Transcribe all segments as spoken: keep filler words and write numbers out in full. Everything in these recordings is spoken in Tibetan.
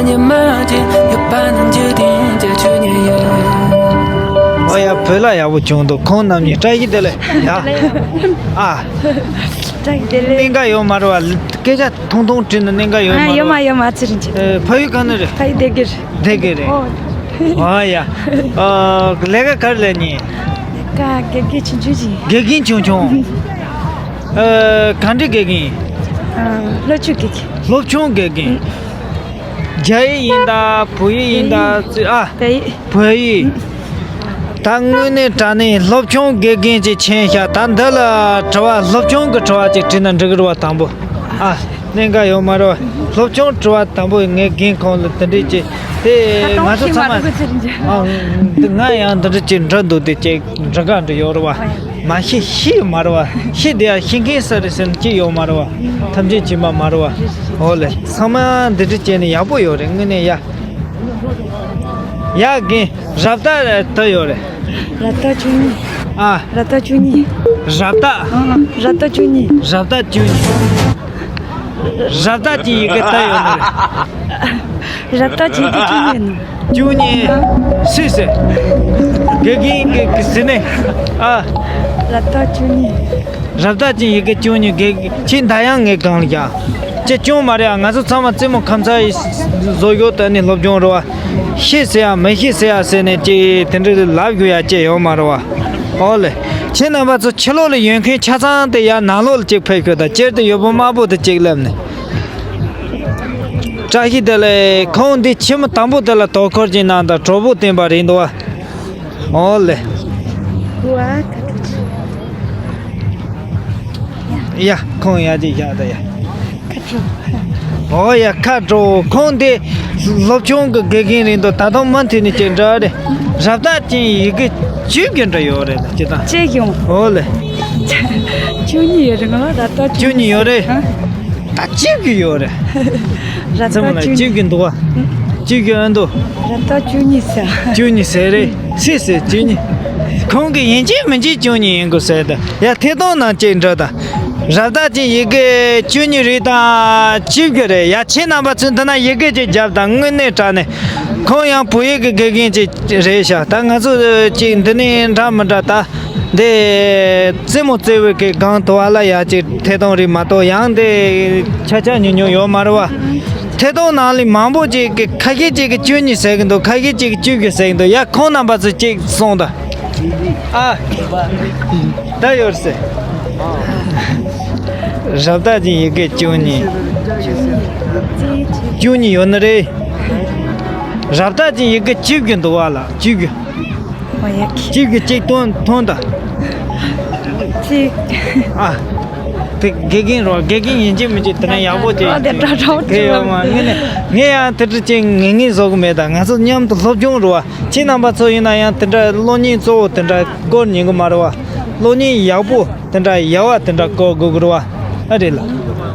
ཉི་མ་ཅན་ཡོད་པ་ནམ་རྒྱུན་དེ་འཇའ་ཆུ་ཉེ་ཡོད། ཨོ་ཡ། བོད་ལ་ཡག་པོ་བྱུང་འདུག་ཁོང་རྣམ་གཉིས་བཀྲ་ཤིས་བདེ་ལེགས་ཡ། ཨ། བཀྲ་ཤིས་བདེ་ལེགས། གནད་འགག་ཡོད་མ་རེད་བ། སྐད་ཆ་ཐུང་ཐུང་དྲིས་ན་གནད་འགག་ཡོད་མ་རེད་བ། ཡོད་མ་ཡོད་མ་ཚེ་རིང་ཅན། ཨེ། ཕ་ཡུལ་ག་ནས་རེད། ཕ་ཡུལ་སྡེ་དགེ་རེད། སྡེ་དགེ་རེད། ཨོ། ཨོ་ཡ། ཨ། ལས་ཀ་ག་རེ་ལས་ནི། ལས་ཀ་དགེ་རྒན་ཆུང་ཆུང་ཅིག་དགེ་རྒན་ཆུང་ཆུང་། ཨ། ག་འདྲའི་དགེ་རྒན། ཨ། སློབ་ཆུང་དགེ་རྒན། སློབ་ཆུང་དགེ་རྒན། རྒྱ་ཡིག་ཡིན་ད། བོད་ཡིག་ཡིན་ད། ཨ། བོད་ཡིག་བོད་ཡིག་ད་དངོས་གནས་དྲང་གནས་སློབ་ཆུང་དགེ་རྒན་ཅིག་མཁྱེན་ཤག་ད་འདི་ལ་དྲི་བ། སློབ་ཆུང་གི་དྲི་བ་ཅིག་དྲིས་ན་འགྲིག་གི་རེད་བ། དང་པོ། ཨ། གནད་འགག་ཡོད་མ་རེད་བ། སློབ་ཆུང་དྲི་བ་དང་པོ་ངས་རྒན་ཁོང་ལ་དེ་འདྲས་ཅིག་དེ་ང་ཚོ་ཚང་མ། ཨ། འདི་ང་ཡང་འདི་འདྲས་ཅིག་འདྲི་འདུག་དེ་ཅིག་འདྲི་ག་འདྲི་ཡོད་རེད་བ། མ་ཤེས་ཤེས་ཡོད་མ་རེད་བ། ཤེས་དེ་ཡང་ཤེས་མཁན་ས་རེད་ཟེར་ན་ཅི་ཡོད་མ་རེད་བ། ཐམས་ཅད་མཁྱེན་པ་མ་རེད་བ། འོ་ལེ། ཚང་མ་འདི་འདྲ་བྱས་ནས་ཡག་པོ་ཡོད་རེད་དངོས་གནས་ཡ། ཡ་རྒན། རབ་རྟགས་དུ་ཡོད་རེད། རབ་རྟགས་བཅུ་གཉིས། ཨ། རབ་རྟགས་བཅུ་གཉིས། རབ་རྟགས། ཨང་། རབ་རྟགས་བཅུ་གཉིས། རབ་རྟགས་བཅུ་གཉིས། རབ་རྟགས་ཀྱི་ཡི་གེ་དུ་ཡོད་ནི་རེད། རབ་རྟགས་ཀྱི་ཡི་གེ་བཅུ་གཉིས་ནོ། བཅུ་གཉིས། སུས་ཟེར། དགེ་རྒན་གྱིས་ཟེར་ནས། ཨ། རབ་རྟགས་བཅུ་གཉིས། རབ་རྟགས་ཀྱི་ཡི་གེ་བཅུ་གཉིས། དགེ་རྒན་ཁྱེད་ད་ཡང་ངའི་སྒང་ལ་རྒྱག་ཅེས་བྱུང་མ་རེད་ཨ། ང་ཚོ་ཚང་མ་རྩེད་མོ་ཁམས་ཚ་ཡི་བཟོ་བཞག་དེ་ནི་སློབ་སྦྱོང་རེད་བ། ཤེས་ཟེར་ཡ་མི་ཤེས་ཟེར་ཡ་ཟེར་ནས་ཅིག་དེ་འདྲ་ལབ་དགོས་ཡ་ཅིག་ཡོད་མ་རེད་བ། ཨོ་ལེ། ཁྱེད་རྣམ་པ་ཚོ་ཕྱི་ལོགས་ལ་ཡོད་མཁན་ཆ་ཚང་དེ་ཡར་ནང་ལོགས་ལ་ཅིག་ཕེབས་ཤོག་ད་སྤྱིར་དུ་ཡུལ་པོ་དམར་པོ་དེ་ཅིག་སླེབས་ནས། བཀྲ་ཤིས་བདེ་ལེགས། ཁོང་འདི་ཁྱིམ་དང་པོ་དེ་ལ་དོ་ཁུར་གྱི་གནང་དང་གྲོགས་པོ་བསྟེན་པ་རེད་འདུག་བ། ཨོ་ལེ། ཡ། ཁོང་ཡ་ཅིག་བཞག་ད་ཡ། ཁ་དྲོ། ཨོ་ཡ། ཁ་དྲོ། ཁོང་དེ་སློབ་ཆུང་གི་དགེ་རྒན་རེད་འདུག་ད་དུང་མུ་མཐུད་ནས་ཅིག་འདྲི་རེད། རབ་རྟགས་ཅན་ཡི་གེ་བཅུ་གི་འདྲ་ཡོད་རེད་ད་ཅི་ད། ཅི་ཡོང་། ཨོ་ལེ། བཅུ་གཉིས་ཡོད་རེད་ང་ལ་རབ་རྟགས་བཅུ་གཉིས་ཡོད་རེད། ཧ། ད་གཅིག་གི་ཡོད་རེད། རབ་རྩེད་མོ་ལ་རྟགས་བཅུ་གཅིག་གི་འདུག་བ། གཅིག་གི་ཨ་འདུག་རབ་རྟགས་བཅུ་གཉིས་ཟེར། བཅུ་གཉིས་ཟེར་རེད། སུས་ཟེར་བཅུ་གཉིས། ཁོང་གིས་ཡིན་གཅིག་མིན་གཅིག་བཅུ་གཉིས་ཡིན་དགོས་ཟེར་ད། ཡ་ཐད་གཏོང་ནང་གཅིག་འགྲོ་ད། རབ་རྟགས་ཀྱི་ཡི་གེ་བཅུ་གཉིས་རེད་ད། གཅིག་གི་རེད་ཡ། ཁྱེད་རྣམ་པ་ཚོས་འདི་ན་ཡི་གེ་གཅིག་བརྒྱབ་ད་དངོས་གནས་དྲང་གནས། ཁོང་ཡང་བོད་ཡིག་གི་དགེ་རྒན་གཅིག་རེད་ཤག་ད་ང་ཚོ་གཅིག་འདི་ནས་འདྲ་མི་འདྲ་ད། འདི་རྩེད་མོ་རྩེ་བའི་གི་སྒང་དུ་བ་ལ་ཡ་ཅིག་ཐད་གཏོང་རེད་མ་གཏོགས་ཡང་འདི་ཆ་ཆ་ཉུང་ཉུང་ཡོད་མ་རེད་བ། ཐད་གཏོང་ནང་ལ་མང་པོ་ཅིག་གི་ཁ་ཤས་ཅིག་གི་བཅུ་གཉིས་ཟེར་གི་འདུག་ཁ་ཤས་ཅིག་གི་བཅུ་དགུ་ཟེར་གི་འདུག་ཡ་ཁོང་རྣམ་པ་ཚོ་ཅིག་གསུངས་དང་། ཨ། ད་ཡོད་ཟེར། རབ་རྟགས་ཀྱི་ཡི་གེ་བཅུ་གཉིས། བཅུ་གཉིས་ཡོད་ནི་རེད། རབ་རྟགས་ཀྱི་ཡི་གེ་བཅུ་དགུ་འདུག་བ་ལ་བཅུ་དགུ། ཨོ་ཡ་ཁི། གཅིག་གི་གཅིག་ཐོན་ཐོན་ད། གཅིག་ཨ། དེ་དགེ་རྒན་རོ་དགེ་རྒན་ཡིན་གཅིག་མིན་གཅིག་དེ་ནས་ཡག་པོ་ཅིག་ཨོ་དེ་དྲག་དྲག་དེ་ཡོད་མ་ངས་ནས་ངས་ཡང་དེ་འདྲ་ཅིག་ངེས་ངེས་བཟོ་གི་མེད་ད། ང་ཚོ་མཉམ་དུ་སློབ་སྦྱོང་རོ་བ་ཁྱེད་རྣམ་པ་ཚོ་ཡིན་ན་ཡང་དེ་འདྲ་གློག་བརྙན་གཙོ་བོ་དེ་འདྲ་སྐོར་ཉན་གི་མ་རེད་བ། གློག་བརྙན་ཡག་པོ། དེ་འདྲ་ཡ་བ་དེ་འདྲ་བཀོད་དགོས་ཀྱི་རེད་བ། ཨ་རེད་ལ།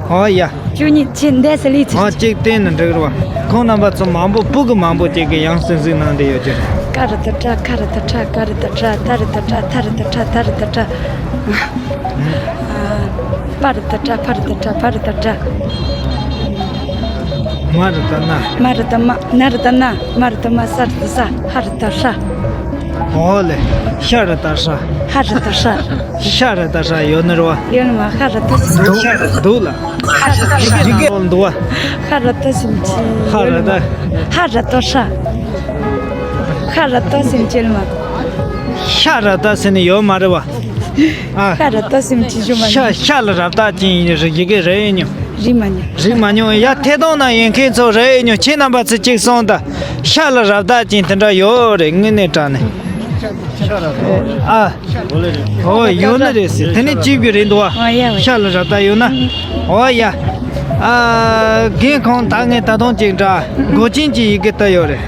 ཨོ་ཡ། བཅུ་གཉིས་ཅི་འདས་སུ་ལུས་ཚུལ། ཨོ་གཅིག་བསྟན་ནས་འགྲིག་རེད་བ། ཁོང་རྣམ་པ་ཚོ་མང་པོ་སྤུ་གུ་མང་པོ་ཅིག་གིས་ཡང་གསན་གཟིགས་གནང་བསྡད་ཡོད་ཀྱི་རེད། ཀ་རུ་ཏུ་ཏྲ་ཁ་རུ་ཏུ་ཏྲ་ག་རུ་ཏུ་ཏྲ་ད་རུ་ཏུ་ཏྲ་ཐ་རུ་ཏུ་ཏྲ་ད་རུ་ཏུ་ཏྲ། པ་རུ་ཏུ་ཏྲ་ཕ་རུ་ཏུ་ཏྲ་བ་རུ་ཏུ་ཏྲ། མ་རུ་ཏུ་ན། མ་རུ་ཏུ་མ་ན་རུ་ཏུ་ན་མ་རུ་ཏུ་མ་ས་རུ་ཏུ་ས་ཧ་རུ་ཏུ་ཧྲ། ཨོ་ལེ། ཤ་རུ་ཏུ་ཧྲ། ཧ་རུ་ཏུ་ཧྲ། ཤ་རུ་ཏུ་ཧྲ་ཡོད་ནི་རེད་བ། ཡོད་ནི་མ་ཧ་རུ་ཏུ་སུམ་ཅུ། འདུག་ལ། ཧ་རུ་ཏུ་ཧྲ་ཡོད་འདུག་བ། ཧ་རུ་ཏུ་སུམ་ཅུ། ཧ་རུ་ཏུ། ཧ་རུ་ཏུ་ཧྲ། ཧ་རུ་ཏུ་སུམ་ཅུ་ལ་མ། ཤ་རུ་ཏུ་ཟེར་ནི་ཡོད་མ་རེད་བ། ཨ། ཤ་རུ་ཏུ་སུམ་ཅུ་ཞུ་མ་ཤ་ཤ་ལ་རབ་རྟགས་ཅན་ཡི་གེ་རེད་ཡིན་མྱོང་། རིག་མ་མྱོང་། རིག་མ་མྱོང་ཡ་ཐད་གཏོང་ནང་ཡོད་མཁན་ཚོ་རེད་ཡིན་མྱོང་། ཁྱེད་རྣམ་པ་ཚོ་གཅིག་གསུངས་དང་། ཤ་ལ་རབ་རྟགས་ཅན་དེ་འདྲ་ཡོད་རེད་དངོས་གནས་དྲང་ནས། ཨ། ཨོ་ཡོད་ནི་རེད་ཟེར་དེ་ནས་གཅིག་གི་རེད་འདུག་བ། ཨོ་ཡ་ཤ་ལ་རབ་རྟགས་ཡོད་ན། ཨོ་ཡ། ཨ། རྒན་ཁོང་ད་ངས་ད་དུང་གཅིག་འདྲ་མགོ་ཅན་གྱི་ཡི་གེ་ལྟ་ཡོད་རེད།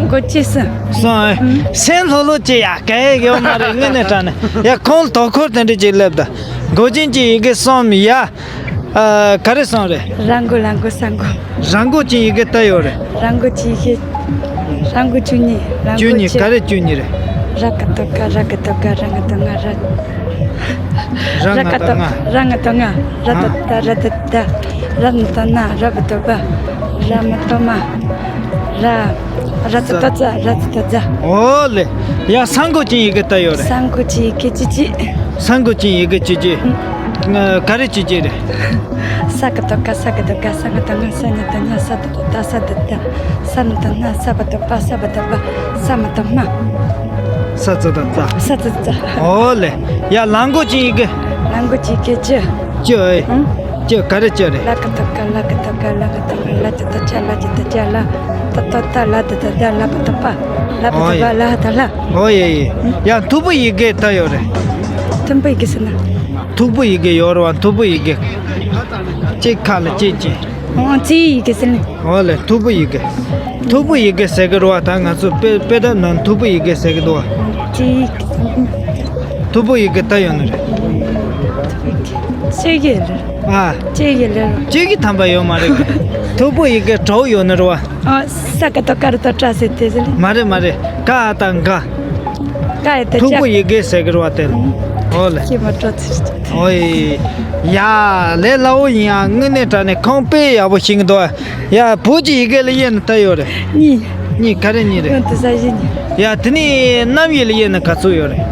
མགོ་ཅན་སུ། སོང་ཨེ། སེམས་ལྷོད་ལྷོད་ཅིག་ཡ་ག་ཡེ་ཡོད་མ་རེད་དངོས་གནས་དྲང་ནས་ཡ་ཁོང་ལ་དོ་ཁུར་དེ་འདྲ་ཅིག་སླེབས་ད། མགོ་ཅན་གྱི་ཡི་གེ་གསུམ་ཡ། ཨ། ག་རེ་གསུམ་རེད། ར་མགོ་ལ་མགོ་ས་མགོ། ར་མགོ་ཅན་ཡི་གེ་ལྟ་ཡོད་རེད། ར་མགོ་ཅན་ཡི་གེ། ར་མགོ་བཅུ་གཉིས། ར་བཅུ་མགོ་གཉིས་ཆེ། ག་རེ་བཅུ་གཉིས་རེད། ར་ག་དོ་ག་ར་ག་དོ་ག་ར་ང་དོ་ང་ར། ར་ང་དོ་ང་། ར་ང་དོ་ང་། ར་དོ་ད་ར་དོ་ད། ར་ན་དོ་ན་ར་བ་དོ་བ། ར་མ་ཏོ་མ། ར། ར་ཙ་ཏོ་ཙ། ར་ཙ་ཏོ་ཙ། ཨོ་ལེ། ཡ་ས་མགོ་ཅན་ཡི་གེ་ལྟ་ཡོད་རེད། ས་མགོ་ཅན་ཡི་གེ་ཅི་ཅི། ས་མགོ་ཅན་ཡི་གེ་ཅི་ཅི། ང་ག་རེ་ཅི་ཅི་རེད། ས་ག་ཏོ་ག། ས་ག་ཏོ་ག། ས་ག་ཏོ་ང་། ས་ཉ་ཏོ་ཉ། ས་ཏོ་ཏོ་ཏ། ས་ཏོ་ཏ། ས་མ་ཏོ་སྨ། ས་བ་ཏོ་བ། ས་བ་ཏོ་བ། ས་མ་ཏོ་སྨ། ས་ཙ་ཏོ་ཙ། ས་ཙ་ཏོ་ཙ། ཨོ་ལེ། ཡ་ལ་མགོ་ཅན་ཡི་གེ། ལ་མགོ་ཅན་ཡི་གེ་ཅི། ཅི་ཨེ། ཨང་། ཅི་ག་རེ་ཅི་རེད། ལ་ག་ཏོ་ག། ལ་ག་ཏོ་ག། ལ་ག་ཏོ་ག། ལ་ཅ་ཏོ་ཅ། ལ་ཅ་ཏོ་ཅ། ལ་ཏོ་ཏོ་ཏ། ལ་ཏོ་ཏོ་ཏ། ལ་བ་ཏོ་བ། ལ་བ་ཏོ་བ། ལ་ཧ་ཏོ་ལྷ། ཨོ་ཡེ་ཡེ། ཡ་མཐུག་པོ་ཡི་གེ་ལྟ་ཡོད་རེད། མཐུག་པོ་ཡི་གེ་ཟེར་ན། མཐུག་པོ་ཡི་གེ་ཡོད་རེད་བ། མཐུག་པོ་ཡི་གེ། གཅིག་ཁ་ལ་གཅིག་གཅིག་ཨོ་ཙི་ཡི་གེ་ཟེར་ནི། ཨོ་ལེ། མཐུག་པོ་ཡི་གེ། མཐུག་པོ་ཡི་གེ་ཟེར་གི་རེད་བ། ད་ང་ཚོ་དཔེ་དཔེ་དེབ་ནང་མཐུག་པོ་ཡི་གེ་ཟེར་གི་འདུག་བ། ཙི་ཡི་གེ། མཐུག་པོ་ཡི་གེ་ལྟ་ཡོད་ནི་རེད། ཙི་གེ་ལེ། ཨ། ཙི་གེ་ལེ། ཙི་གེ་ཐམ་པ་ཡོད་མ་རེད་གི། མཐུག་པོ་ཡི་གེ་དྲོ་ཡོད་ནི་རེད་བ། ཨོ་ས་ག་ཏོ་ག། ར་ཏོ་ར་ཟེར་དེ་ཟེར་ལེ། མ་རེད་མ་རེད། ཀ་ཨ་ཏ་ག། ཀ་ཨ་ཏ་ཀ། མཐུག་པོ་ཡི་གེ་ཟེར་གི་རེད་བ་དེ་ལ། ཨོ་ལེ། ཁྱེད་མ་སྤྲོ་ཚུལ། ཨོ་ཡེ། ཡ་ལས་སླ་བོ་ཡིན་ཡ། དངོས་གནས་དྲང་གནས་ཁོང་དཔེ་ཡག་པོ་ཤེས་ཀྱི་འདུག་ཡ། བོད་ཀྱི་ཡི་གེ་ལ་དབྱེ་ན་ལྟ་ཡོད་རེད། གཉིས། གཉིས་ག་རེ་གཉིས་རེད། ཡོད་དེ་ས་གཞི་གཉིས། ཡ་དེ་ནས་རྣམ་དབྱེ་ལ་དབྱེ་ན་ག་ཚོད་ཡོད་རེད།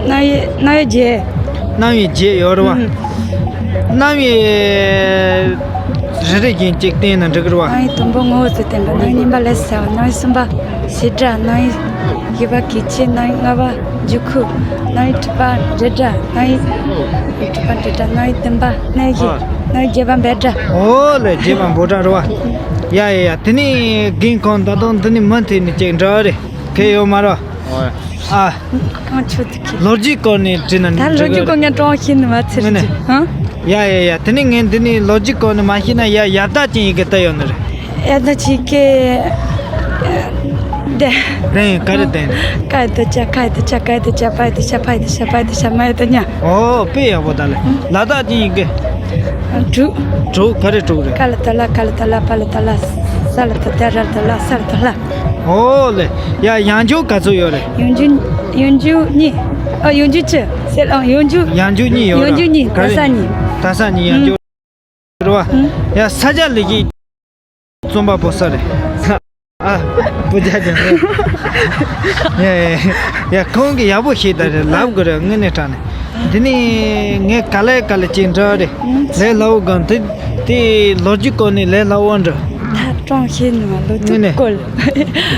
རྣམ་དབྱེ་རྣམ་དབྱེ་བརྒྱད། རྣམ་དབྱེ་བརྒྱད་ཡོད་རེད་བ། ཨང་། རྣམ་དབྱེ་རེ་རེ་བཞིན་གཅིག་བསྟན་ན་འགྲིག་གི་རེད་བ། རྣམ་དབྱེ་དང་པོ་ངོ་བོ་ཚོ་བསྟན་པ། རྣམ་དབྱེ་གཉིས་པ་ལས་སུ་གསལ་བ། རྣམ་དབྱེ་གསུམ་པ་བྱེ་བྲག། རྣམ་དབྱེ་བཞི་པ་གལ་ཆེ། རྣམ་དབྱེ་ལྔ་པ་འཇུག་ཁུངས། རྣམ་དབྱེ་དྲུག་པ་འབྲེལ་སྒྲ། རྣམ་དབྱེ་དྲུག་པ་འབྲེལ་སྒྲ། རྣམ་དབྱེ་བདུན་པ་རྣམ་དབྱེ། ཨ། རྣམ་དབྱེ་བརྒྱད་པ་འབྲེལ་སྒྲ། ཨོ་ལེ། བརྒྱད་པ་འབྲེལ་སྒྲ་རེད་བ། ཡ་ཡ་ཡ། དེ་ནས་རྒན་ཁོང་ད་དུང་འདི་ནས་མུ་མཐུད་ནས་ཅིག་འདྲི་རེ་གལ་ཡོད་མ་རེད་བ། ཨ། གང་ཆོད་དུ་ཁྱེད། ལོ་རྒྱུས་སྐོར་ནས་དྲིས་ན་ད་ལོ་འགྲིག་གི་རྒྱུས་སྐོར་རེད། ངས་ཀྲོང་ཤེས་ནི་མ་ཚེ་ངས་ནི། རྒྱུ་ཧང་། ཡ་ཡ་ཡ། དེ་ནས་ངས་འདི་ནས་ལོ་རྒྱུས་སྐོར་ནས་མ་ཤེས་ན་ཡ་ཡ་བཏགས་ཅན་ཡི་གེ་ལྟ་ཡོད་ནི་རེད། ཡ་བཏགས་ཅན་ཡི་གེ་དེ། དེ་ག་རེ་དེ། ཀ་ཡ་བཏགས་ཀ། ཁ་ཡ་བཏགས་ཁ། ག་ཡ་བཏགས་ག། བ་ཡ་བཏགས་བ། བ་ཡ་བཏགས་བ། མ་ཡ་བཏགས་མ། ཨོ་དཔེ་ཡག་པོ་ད་ལེ། ལ་བཏགས་ཅན་ཡི་གེ། དྲུག་དྲུག་ག་རེ་དྲུག་རེད། ཀ་ལ་བཏགས་ཀླ། ཁ་ལ་བཏགས་ཀླ། པ་ལ་བཏགས་པླ། ས་ལ་བཏགས་སླ། ར་ལ་བཏགས་རླ། ས་ལ་བཏགས་སླ། ཨོ་ལེ། ཡ་ཡང་འཇུག་ག་ཚོད་ཡོད་རེད། ཡང་འཇུག་ཡང་འཇུག་གཉིས། ཨ་ཡང་འཇུག་བཅུ་ཟེར། ཨ་ཡང་འཇུག་ཡང་འཇུག་གཉིས་ཡོད་རེད། ཡང་འཇུག་གཉིས། ག་རེ། ད་ས་གཉིས། ད་ས་གཉིས་ཡང་འཇུག་རེད་བ། ཡ་ས་སྐྱ་ལེགས་བཤད་རྩོམ་པ་པོ་ས་རེད། ཨ། བུ་རྒྱ་ཅན་ཡ་ཡ་ཡ། ཁོང་གིས་ཡག་པོ་ཤེས་ད་རེད་ལབ་དགོས་རེད། དངོས་གནས་དྲང་གནས། འདི་ནས་ངས་ག་ལེ་ག་ལེ་ཅིག་འདྲི་རེད། ལས་སླ་བོ་གང་དེ་དེ་ལོ་རྒྱུས་སྐོར་ནས་ལས་སླ་བོ་འདྲི། ད་ཀྲོང་ཤེས་ནི་མ་ལོ་དངོས་རྒྱུས་གནས་སྐོར།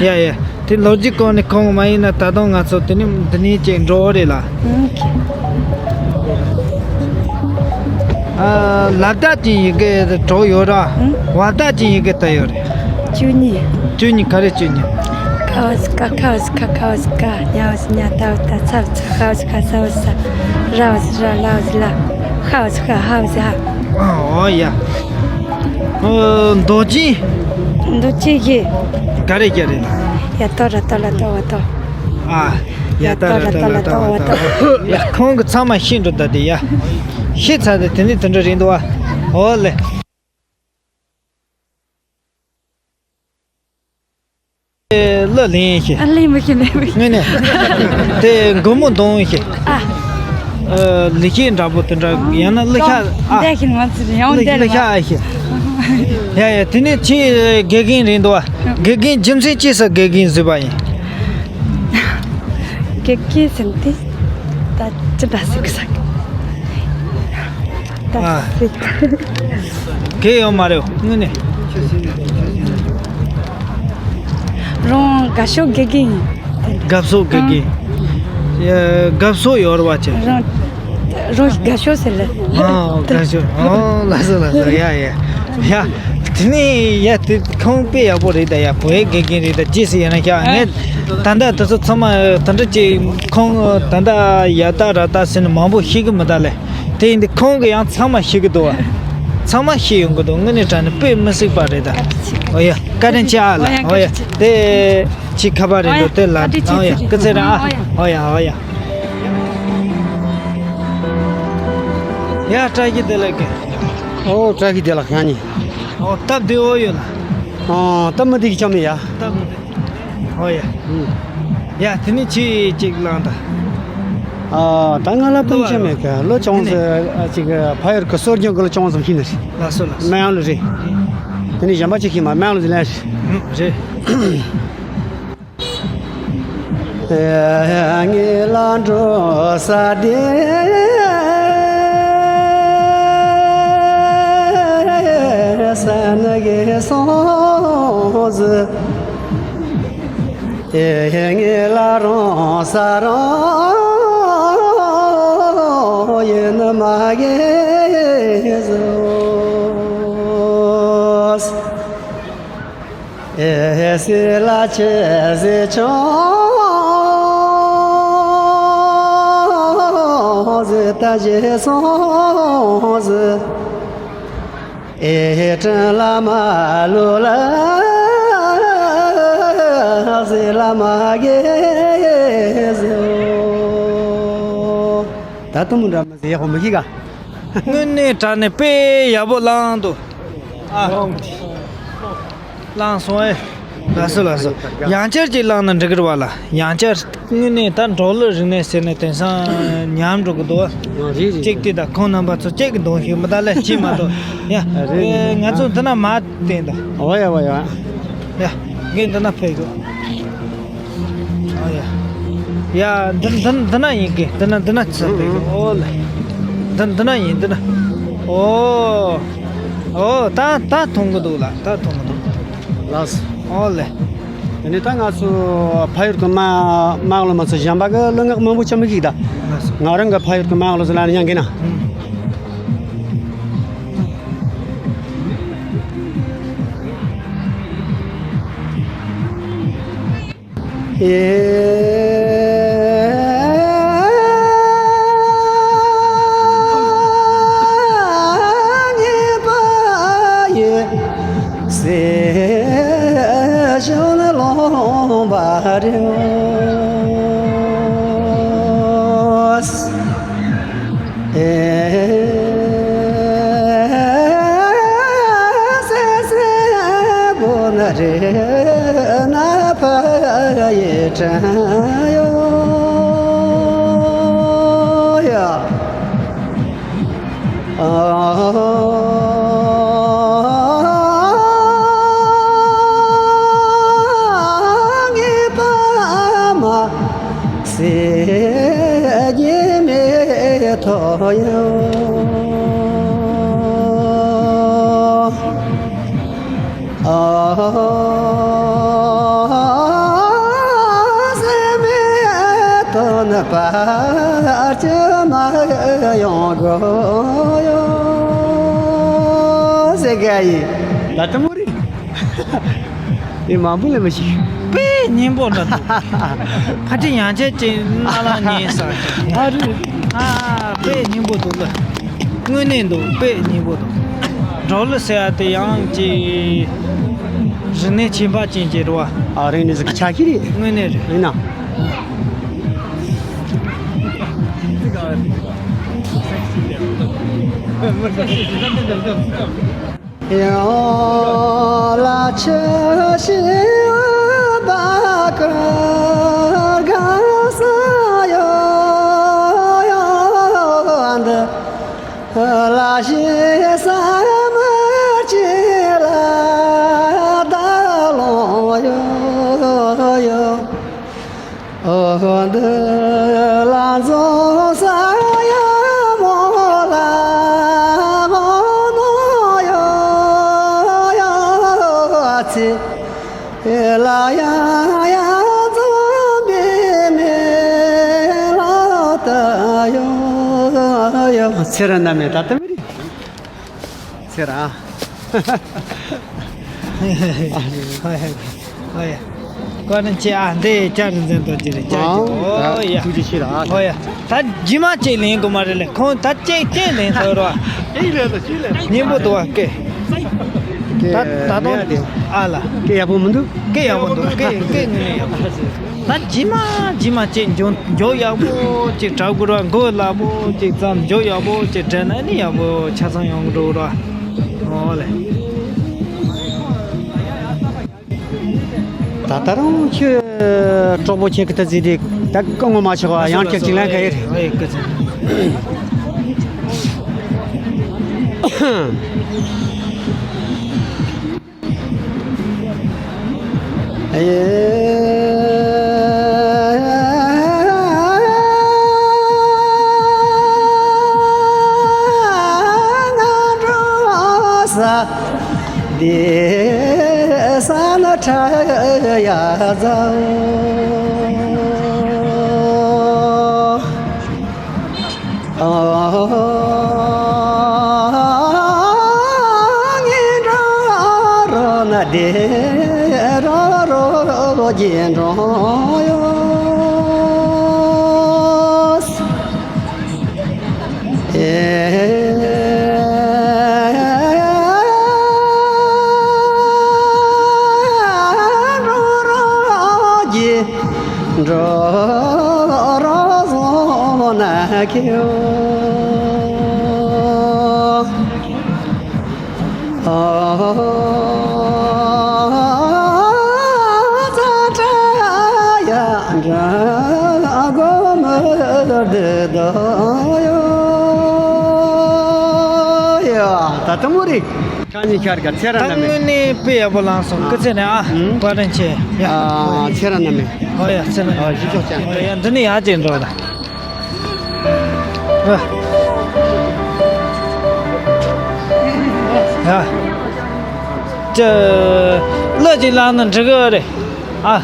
ཡ་ཡ། དེ་ལོ་རྒྱུས་སྐོར་ནས་ཁོང་མ་ཡིན་ན་ད་དུང་ང་ཚོ་དེ་ནི་འདི་ནས་ཅིག་འགྲོ་རེད་ལ། ཨང་། ཨ། ལ་བཏགས་ཅན་ཡི་གེ་དྲུག་ཡོད་ར། ཨང་། བ་བཏགས་ཅན་ཡི་གེ་ལྟ་ཡོད་རེད། བཅུ་གཉིས། བཅུ་གཉིས་ག་རེ་བཅུ་གཉིས། ཀ་བ་ཟི་ཀ། ཁ་བ་ཟི་ཁ། ག་བ་ཟི་ག། ཉ་བ་ཟི་ཉ། ད་བ་ད། ཚ་བ་ཚ། ཧ་བ་ཟི་ཧ། ས་བ་ཟི་ས། ར་བ་ཟི་ར། ལ་བ་ཟི་ལ། ཧ་བ་ཟི་ཧ། ཧ་བ་ཟི་ཧ། ཨོ་ཡ། ཨོ་མདོག་ཅན། མདོག་ཅན་བཞི། ག་རེ་ག་རེ་ལ། ཡ་ཏོ་ར་ཏོ་ལ་ཏོ་བ་ཏོ། ཨ། ཡ་ཏོ་ར་ཏོ་ལ་ཏོ་བ་ཏོ། ཡ་ཁོང་གིས་ཚང་མ་ཤེས་འགྲོ་ད་དེ་ཡ། ཤེས་ཚར་དེ་དེ་འདྲ་དེ་འདྲ་རེད་འདུག་བ། ཨོ་ལེ། གླུ་ལེན་ཤེས། ཨ་ལེན་མི་ཤེས་ལེན་མི་ཤེས། དངོས་གནས། དེ་མགོ་མོ་འདོན་ཤེས། ཨ། ཨ། ལེགས་བཤད་འདྲ་པོ་དེ་འདྲ་ཡང་ན་གླུ་ཤགས། ཨ། འདས་ཤིང་མ་ཚུད་ཡང་གླུ་འདས་གླུ་ཤགས་ཨ་ཤེས། ཡ་ཡ། དེ་ནས་ཁྱེད་དགེ་རྒན་རེད་འདུག་བ། དགེ་རྒན་རྒྱུ་མཚན་ཅི་ཟེར་དགེ་རྒན་བཟོས་པ་ཡིན། དགེ་རྒན་ཟེར་དེ་ད་ཅི་འདྲ་ཟེར་གི་ཟེར་གི། ད་ཨ། ཟེར་གི། གལ་ཡོད་མ་རེད་དངོས་གནས། རང་དགའ་ཤོས་དགེ་རྒན་ཡིན། དགའ་ཤོས་དགེ་རྒན། ཨ། ཡ། དགའ་ཤོས་ཡོད་རེད་བ་ཅན། རང་རང་དགའ་ཤོས་ཟེར་ལེ། ཨ། དགའ་ཤོས། ཨོ་ལགས་སོ་ལགས་སོ། ཡ་ཡ་ཡ། དེ་ནས་ཡ་དེ་ཁོང་དཔེ་ཡག་པོ་རེད་ད་ཡ། བོད་དགེ་རྒན་རེད་ད། རྗེས་སུ་ཡིན་ན་ཤག་ངས་ད་ལྟ་དེ་ཚོ་ཚང་མ་དེ་འདྲ་ཅིག་ཁོང་ད་ལྟ་ཡ་ད་ར་ད་ཟེར་ནས་མང་པོ་ཤེས་གི་མི་ད་ལེ། དེ་ཡིན་དུས་ཁོང་གིས་ཡང་ཚང་མ་ཤེས་གི་འདུག་བ། ཚང་མ་ཤེས་ཡོང་གི་འདུག་དངོས་གནས་དྲང་གནས་དཔེ་མི་སྲིད་པ་རེད་ད། ཨོ་ཡ། བཀའ་དྲིན་ཆེ་ཨ་ལ། ཨོ་ཡ། དེ་ཁྱེད་ཁ་པར་རེད་འདུག་དེ་ལ། ཨོ་ཡ། སྐུ་ཚེ་རིང་ཨ། ཨོ་ཡ་ཨོ་ཡ། ཡ་བཀྲ་ཤིས་བདེ་ལེགས་གི། ཨོ་བཀྲ་ཤིས་བདེ་ལེགས་ང་གཉིས། ཨོ་སྟབས་བདེ་བོ་ཡོད་ལ། ཨོ་སྟབས་མི་བདེ་གི་ཅང་མེད་ཡ། སྟབས་མི་བདེ། ཨོ་ཡ། ཨུ། ཡ་དེ་ནས་ཁྱེད་ཅིག་ལངས་དང་། ཨ་ད་ང་ལ་སྤུན་ཆ་མེད་གི། ལོ་ཅུང་ཙམ་ཨ་ཅིག་ཕ་ཡུལ་གི་གསོ་སྦྱོང་གི་ལོ་ཅུང་ཙམ་ཤེས་ནི་རེད། ལགས་སོ་ལགས་སོ། མ་ཡང་ལོ་རེད། དེ་ནས་གཞན་པ་ཅིག་གིས་མ་མང་ལོ་ཟེར་ལན། རེད། ངེད་ལ་འགྲོ་ས་དེ། ས་ནི་གེ་སོང་ཟི། ངེད་ལ་རང་ས་རང་ཡིན་ནི་མ་གེ་ཟི། ཨེ་སི་ལ་ཆེ་ཟི་ཆུང་ཟི་ད་ཞེ་སོང་ཟི། ཨེ་དྲིན་ལ་མ་ལོ་ལ་ཟི་ལ་མ་གེ་ཟི། ད་དུང་མི་འདྲ་མི་ཟི་ཡག་པོ་མི་ཤེས་ག་དངོས་གནས་དྲང་གནས་དཔེ་ཡག་པོ་བླངས་འདུག་ཨ། བླངས་སོང་ཨེ། ལགས་སོ་ལགས་སོ། ཡང་བསྐྱར་ཅིག་བླངས་ན་འགྲིག་གི་རེད་བ་ལ། ཡང་བསྐྱར་དངོས་གནས་ད་འབྲོག་གླུ་རིག་གནས་ཟེར་ནས་དེང་སང་ཉམས་འགྲོ་གི་འདུག་རེད་རེད། གཅིག་དེ་དང་ཁོང་རྣམ་པ་ཚོ་གཅིག་གི་གདོང་ཞིག་མི་ད་ལས་ཅི་མ་གཏོགས་ཡ། རེད། ང་ཚོ་འདི་ན་མ་བསྟན་ད། འོ་ཡ་འོ་ཡ། ཡ། ངས་འདི་ན་ཕེབས་དགོས། ཨ་ཡ། ཡ། འདི་འདི་འདི་ན་ཡིན་གི། འདི་ན་འདི་ན་ཚུད་པའི་གི། ཨོ་ལེ། འདི་འདི་ན་ཡིན་འདི་ན། ཨོ། ཨོ་ད་ད་མཐོང་གི་འདུག་ལ། ད་མཐོང་གི་འདུག་ལགས་སོ། ཨོ་ལེ། དེ་ནས་ད་ང་ཚོ་ཕ་ཡུལ་གི་དམངས་དམངས་གླུ་མ་ཚད་གཞན་པ་གི་གླུ་ངག་མང་པོ་ཅིག་མི་ཤེས་ད། ལགས་སོ། ང་རང་གི་ཕ་ཡུལ་གི་དམངས་གླུ་ཟེར་ལ་ཡང་གི་ན། ཨུམ། ད་ལྟ་མོ་རེད། ཨེ་མང་པོ་ལས་མ་ཤེས། དཔེ་སྙན་པོ་འདྲ་འདུག་ཕ་ཏི་ཡང་ཆད་ཅིག་རྣ་ལ་ཉན་ས། ཨ་རེད། ཨ་དཔེ་སྙན་པོ་འདུག་ལ། དངོས་གནས་འདུག་དཔེ་སྙན་པོ་འདུག་འབྲོག་གླུ་ཟེར་ཡ་དེ་ཡང་ཅིག་རིག་གནས་ཁྱད་པར་ཅན་ཅིག་རེད་བ། ཨ་རིག་གནས་ཟིག་ཆ་ཤས་རེད། དངོས་གནས་རེད། ཡིན་ན། ཚེ་རིང་རྣམ་གཉིས་ད་ལྟ་མི་རིག་ཚེ་རིང་། ཨ་ཡ། ཀོ་ནི་ཅི་ཨ་འདི་ཅར་འཛིན་དོ་ཅི་རེད་ཅར་ཅི། ཨོ་ཡ། ཐུགས་རྗེ་ཆེ་ར། ཨོ་ཡ། ད་རྗེས་མ་ཅིག་ལེན་དགོས་མ་རེད་ལེ། ཁོང་ད་ཅིག་ཅིག་ལེན་ཐུབ་རོགས། ཅིག་ལེན་དང་ཅིག་ལེན། སྙན་པོ་འདུག་བ་སྐད། སྐད་ད་ད་དུང་མེད་དེ། ཨ་ལ། སྐད་ཡག་པོ་མི་འདུག་སྐད་ཡག་པོ་འདུག་སྐད་སྐད་ངོས་ནས་ཡག་པོ། ད་རྗེས་མ་རྗེས་མ་ཅིག་འཇོག་འཇོག་ཡག་པོ་ཅིག་གྲགས་དགོས་ར། མགོ་ལ་པོ་ཅིག་ཙམ་འཇོག་ཡག་པོ་ཅིག་དྲན་ན་ནི་ཡག་པོ་ཆ་ཚང་ཡོང་གི་འགྲོ་ར། ཨོ་ལེ། ད་ད་རུང་ཁྱོད་གྲོགས་པོ་ཁྱེད་ཀྱི་ད་ཟིག་དེ་ད་སྐུ་ངོ་མ་ཆོག་པ་ཡང་ཁྱེད་ཅིག་ལན་ག་ཡེ་རེད། ཨེ་སྐུ་ཚེ། ད་དུང་མོ་རེད། ཁ་ཉིན་ཤར་ག་ཚེ་ར་ད་ན་མེ། དངོས་གནས་དཔེ་ཡག་པོ་བླངས་སོང་། སྐུ་ཚེ་ནས་ཨ། ཨུམ། བཀའ་དྲིན་ཆེ། ཡ། ཨ། ཚེ་ར་ན་མེ། ཨོ་ཡ་ཚེ་ར་ན་མེ། ཨ། ཞུ་ཆོག་ཅན། ཨོ་ཡ་འདི་ནས་ཡར་ཅིག་འགྲོ་ད། ཨ། ཡ། ཅི། གླུ་ཅིག་བླངས་ན་འགྲིག་གི་རེད། ཨ།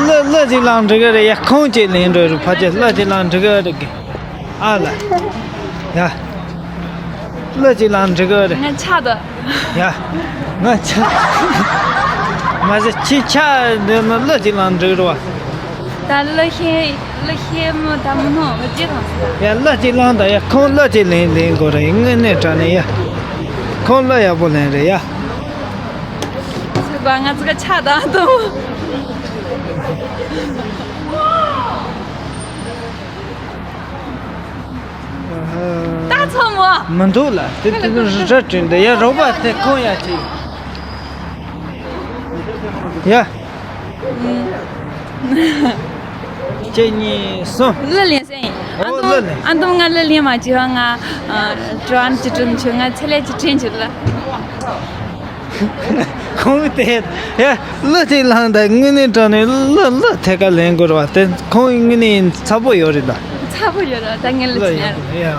གླུ་གླུ་ཅིག་བླངས་འགྲིག་གི་རེད། ཡ། ཁོང་ཅིག་ལེན་འགྲོ་རུ་ཕ་ཅིག་གླུ་ཅིག་བླངས་འགྲིག་གི་རེད་གི། ཨ་ལ། ཡ། གླུ་ཅིག་བླངས་འགྲིག་གི་རེད། ང་ཆགས་འདུག་ཡ། ང་ཆགས། མ་ཟད་ཁྱི་ཆགས་འདི་ནི་གླུ་ཅིག་བླངས་འགྲིག་རུ་བ། ད་གླུ་ཤེས་གླུ་ཤེས་མོ་ད་མོ་ནོ་བ་ཅི་དང་སི་ད། ཡ། གླུ་ཅིག་བླངས་ད། ཡ། ཁོང་གླུ་ཅིག་ལེན་ལེན་དགོས་རེད། དངོས་གནས་དྲང་གནས་ཡ། ཁོང་གླུ་ཡག་པོ་ལེན་རེད་ཡ། སུ་ག་ང་ཚོ་ག་ཆགས་དང་དུ། ད་ཚོ་མོ། མི་འདུག་ལ། དེ་དེ་ར་དྲན་འདི་ཡ་རོགས་པ་དེ་ཁོང་ཡ་ཅི། ཡ། གཅིག་གཉིས་གསུམ། གླུ་ལེན་སེང་། ཨ་འདུམ་ཨ་འདུམ་ང་གླུ་ལེན་མ་བྱེད་བ། ང་ཀྲོན་ཅི་ཀྲུམ་ཆུ་ང་ཚེ་ལས་ཅི་དྲན་ཆུ་ལ། ཁོང་དེ་ཡ་གླུ་དེ་བླངས་ད་དངོས་གནས་དྲང་གནས་གླུ་གླུ་ཐད་ཀར་ལེན་དགོས་རེད་བ། དེ་ཁོང་དངོས་གནས་ཚ་པོ་ཡོད་རེད་ད། ཚ་པོ་ཡོད་རེད་ད། ངས་གླུ་གླུ་ཆེན་ཡག་པོ་ཡ།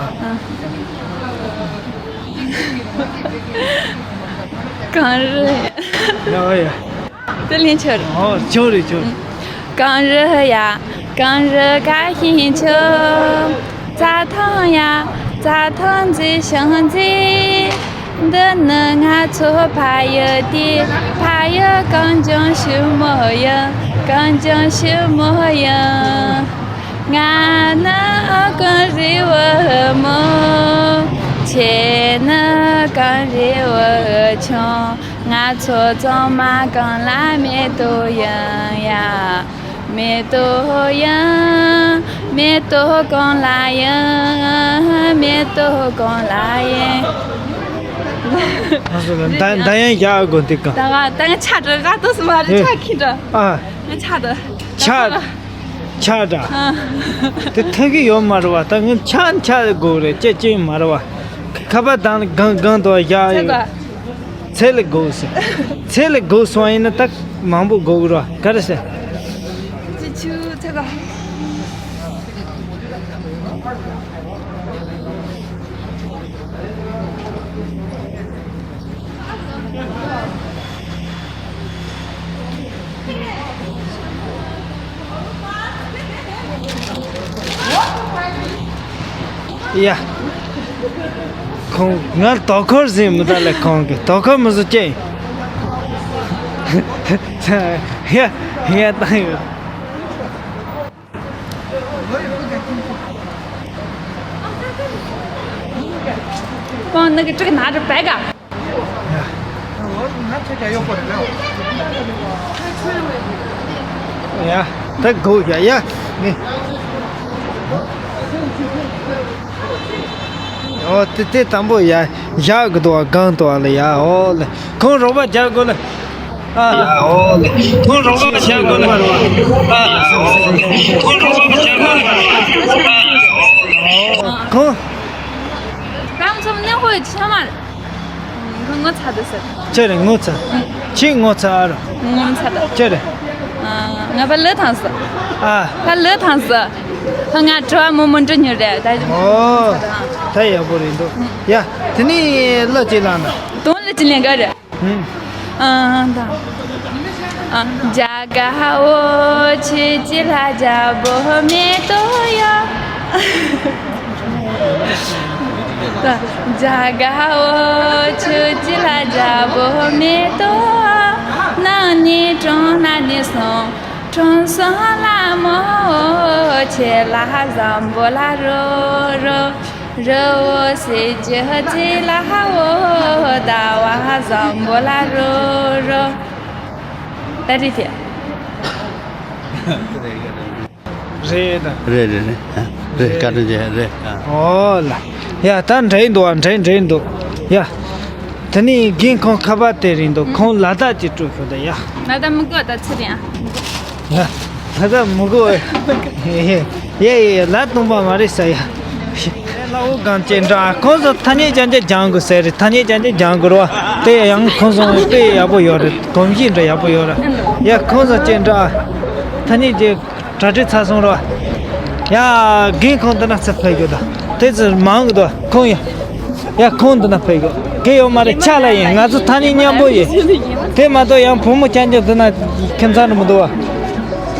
གངས་རི། ཡ་ཡ། དེ་ལེན་ཆོག་རེད། ཨོ་ཆོག་རེད་ཆོག་རེད། གངས་རི་ཡ། གངས་རི་ཁ་ཤིང་ཆུ། རྩྭ་ཐང་ཡ། རྩྭ་ཐང་མཛེས་ཤིང་མཛེས། འདི་ནི་ང་ཚོ་ཕ་ཡུལ་དེ། ཕ་ཡུལ་གངས་ལྗོངས་ཕྱུག་མོ་ཡིན། གངས་ལྗོངས་ཕྱུག་མོ་ཡིན། ང་ནི་གངས་རིའི་བུ་མོ། ཁྱེད་ནི་གངས་རིའི་བུ་ཆུང་། ང་ཚོ་ཚང་མ་གངས་ལ་མེ་ཏོག་ཡིན་ཡ། མེ་ཏོག་ཡིན། མེ་ཏོག་གངས་ལ་ཡིན། མེ་ཏོག་གངས་ལ་ཡིན། ང་ཚོ་ལ་ད་ད་ཡང་ཡག་དགོས་འདུག་ག་ད་ང་ད་ང་ཆ་འདྲ་ག་ཏོ་སི་མ་རེད། ཨེ། ཆ་ཁི་འདྲ། ཨ། ང་ཆ་འདྲ། ཆ། ཆ་འདྲ། ཨ། དེ་ཐོན་གི་ཡོད་མ་རེད་བ། ད་ངས་ཆ་ཆ་དགོས་རེད་ཅེས་ཅེས་མ་རེད་བ། ཁ་པར་དང་གང་གང་དུ་བཞག་ཡོད། ཚད་ལ་དགོས་ཟེར། ཚད་ལ་དགོས་སོང་ཡིན་ན་ད་མང་པོ་དགོས་རོ། ག་རེ་ཟེར། ཅི་ཆུ་ཚད་ལ། ཡ། ཁོང་ང་དོ་ཁུར་ཟིན་མི་ད་ལས་ཁོང་གི་དོ་ཁུར་མི་བཟོ་ཅེ། ཡ། ཡ་ད་ཡོད། ཁོང་ནི་གི་ཀྲིག་ན་རུ་བད་ག་ཡ། ད་དགོས་ཡ་ཡ། ནི། ཨོ་དེ་དེ་དང་པོ་ཡ། བཞག་གི་འདུག་བ། གང་འདུག་བ་ལ་ཡ། ཨོ་ལེ། ཁོང་རོགས་པ་རྒྱག་དགོས་ལེ། ཨ། ཁོང་རོགས་པ་རྒྱག་དགོས་ལེ། ཨ། ཁོང་རོགས་པ་རྒྱག་དགོས་ལེ། ཨ། ཁོང་། རང་ཚོ་ནི་ཧོ་ཡི་ཆ་མ་རེད། ཁོང་ངོ་ཚ་དུ་ཟེར། ཁྱེད་རེད་ངོ་ཚ། ཁྱེད་ངོ་ཚ་ཨ་རོ། ངོ་ཚ་དང་། ཁྱེད་རེད། ང་ཕ་ལུ་ཐང་སི། ཨ། ཕ་ལུ་ཐང་སི། ཕ་ང་གྲོ་བ་མོ་མོ་འགྲོ་ཉོ་རེད་ད། ཨོ། ད་ཡག་པོ་རེད་འདུག་ཡ། དེ་ནས་གླུ་ཅིག་བླངས་ན། དོན་གླུ་ཅིག་ལེན་ག་རེད། ཨ་ད། ཨ། ད་རེད་དེ། རེད་ད། རེད་རེད་རེད། ཨ། རེད། བཀའ་དྲིན་ཆེ། རེད། ཨ། ཨོ་ལ། ཡ་ད་འདྲེ་འདུག་ཨ། འདྲེ་འདྲེ་འདུག་ཡ། དེ་ནས་རྒན་ཁོང་ཁ་པར་དེ་རེད་འདུག་ཁོང་ལ་དྭགས་ཀྱི་སྤྲོད་ཤོག་ད་ཡ། ལ་དྭགས་མི་དགོས་ད་ཚེ་རིང་ཨ། ཡ། ལ་དྭགས་མི་དགོས། ཡ་ཡ་ཡ། ལ་སྟོང་པ་མ་རེད་ས་ཡ། ལ་འུ་གང་ཅན་འདྲ་ཁོང་ཚོ་ཐ་སྙད་ཅན་ཅན་སྦྱང་དགོས་ཟེར་རེད། ཐ་སྙད་ཅན་ཅན་སྦྱང་དགོས་རེད་བ། དེ་ཡང་ཁོང་ཚོ་དཔེ་ཡག་པོ་ཡོད་རེད། གོམས་གཤིས་འདྲ་ཡག་པོ་ཡོད་རེད། ཡ་ཁོང་ཚོ་ཅན་འདྲ་ཐ་སྙད་ཅན། གྲ་སྒྲིག་ཚར་སོང་རོ། ཡ། རྒན་ཁོང་འདི་ན་ཚུར་ཕེབས་རྒྱུ་དང་དེ་ཚོ་མང་གི་འདུག་ཁོང་ཡ། ཡ་ཁོང་འདི་ན་ཕེབས་རྒྱུ་གལ་ཡོད་མ་རེད། ཕྱག་ལ་ཡིན། ང་ཚོ་ཐ་སྙད་མཉམ་པོ་ཡིན། དེ་མ་གཏོགས་ཡང་བུ་མོ་རྐྱང་རྐྱང་འདི་ན་ཁྱིམ་ཚང་རུ་མི་འདུག་བ།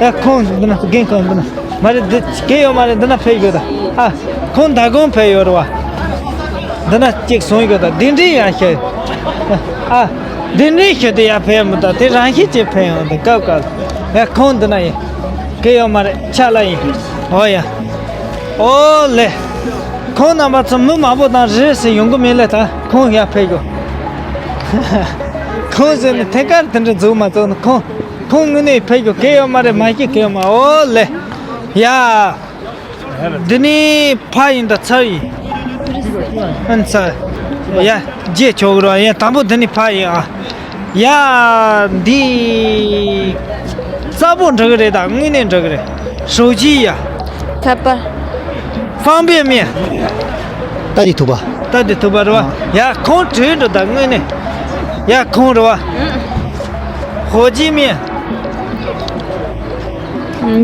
ཡ་ཁོང་འདི་ན་རྒན་ཁོང་འདི་ན་མ་རེད། འདི་གལ་ཡོད་མ་རེད། འདི་ན་ཕེབས་རྒྱུ་དང་ཨ། ཁོང་མདང་དགོང་ཕེབས་ཡོད་རེད་བ། འདི་ན་གཅིག་སོང་ཡོད་ད། འདི་འདྲའི་ཡང་ཤེས། ཨ། འདི་འདྲའི་ཤེས་དེ་ཡར་ཕེབས་མི་ད། དེ་རང་ཤེས་ཅིག་ཕེབས་ཡོང་ད་སྐབས་སྐབས། ཡ་ཁོང་འདི་ན་ཡིན། གལ་ཡོད་མ་རེད། ཕྱག་ལ་ཡིན། ཨོ་ཡ། ཨོ་ལེ། ཁོང་རྣམ་པ་ཚོ་མི་མང་པོ་དང་རེ་རེ་ཟིན་ཡོང་གི་མིན་ལེ། ད་ཁོང་ཡར་ཕེབས་དགོས། ཁོང་ཟེར་ནས་ཐད་ཀར་དེ་འདྲ་འཛུགས་མ་བཙུགས་ན་ཁོང་ཁོང་དངོས་གནས་ཕེབས་དགོས། གལ་ཡོད་མ་རེད། མ་གཞི་གལ་ཡོད་མ། ཨོ་ལེ། ཡ། འདི་ནི་ཕ་ཡིན་ད་ཚ་ཡིན། ཨན་ཚ། ཡ། རྗེས་ཆོག་རོ། ཡ་དང་པོ་འདི་ནི་ཕ་ཡིན་ཨ། ཡ། འདི། རྩ་པོ་འགྲིག་གི་རེད་ད། དངོས་གནས་འགྲིག་གི་རེད། ཧྲོ་ཇི་ཡ། ཁ་པར། ཧྥང་པེ་མེ། ད་འདི་ཐུབ་པ། ད་འདི་ཐུབ་པ་རེད་བ། ཡ་ཁོང་བྲོས་འགྲོ་ད་དངོས་གནས། ཡ་ཁོང་རེད་བ། ཧོ་ཇི་མེ།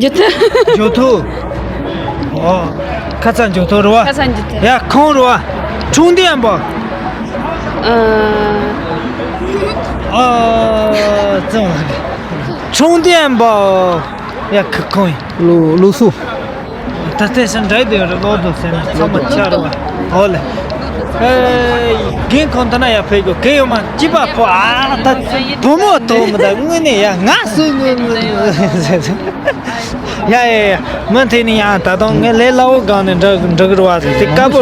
འཇུ་ཐུ། འཇུ་ཐུ། ཨོ། ཁ་ཚ་འཇུ་ཐུ་རེད་བ། ཁ་ཚ་འཇུ་ཐུ། ཡ་ཁོང་རེད་བ། ཁྲུང་ཏེན་པོ། ཨ། ཨོ། ཙང་། ཁྲུང་ཏེན་པོ། ཡ་ཁ་ཁོང་ཡིན། ལུ་ལུ་སུ། ད་ལྟའི་སེམས་འདྲ་དེ་རེད། ལོ་དོ་སེམས་ཚང་མ་ཆ་རེད་བ། ཨོ་ལེ། ཨེ། རྒན་ཁོང་ད་ན་ཡ་ཕེབས་དགོས། གལ་ཡོད་མ་ཅི་པ་ཕོ་ཨ་ད་བུ་མོ་དོ་མི་ད་དངོས་གནས་ཡ་ང་སུ་ངུ་ངུ་ངུ་ཟེར། ཡ་ཡ་ཡ། མི་དེ་ནི་ཡང་ད་དུང་ངས་ལས་སླ་བོ་སྒང་ནས་འགྲོ་འགྲོ་གི་རེད་བ་ཟེར། དེ་དཀར་པོ་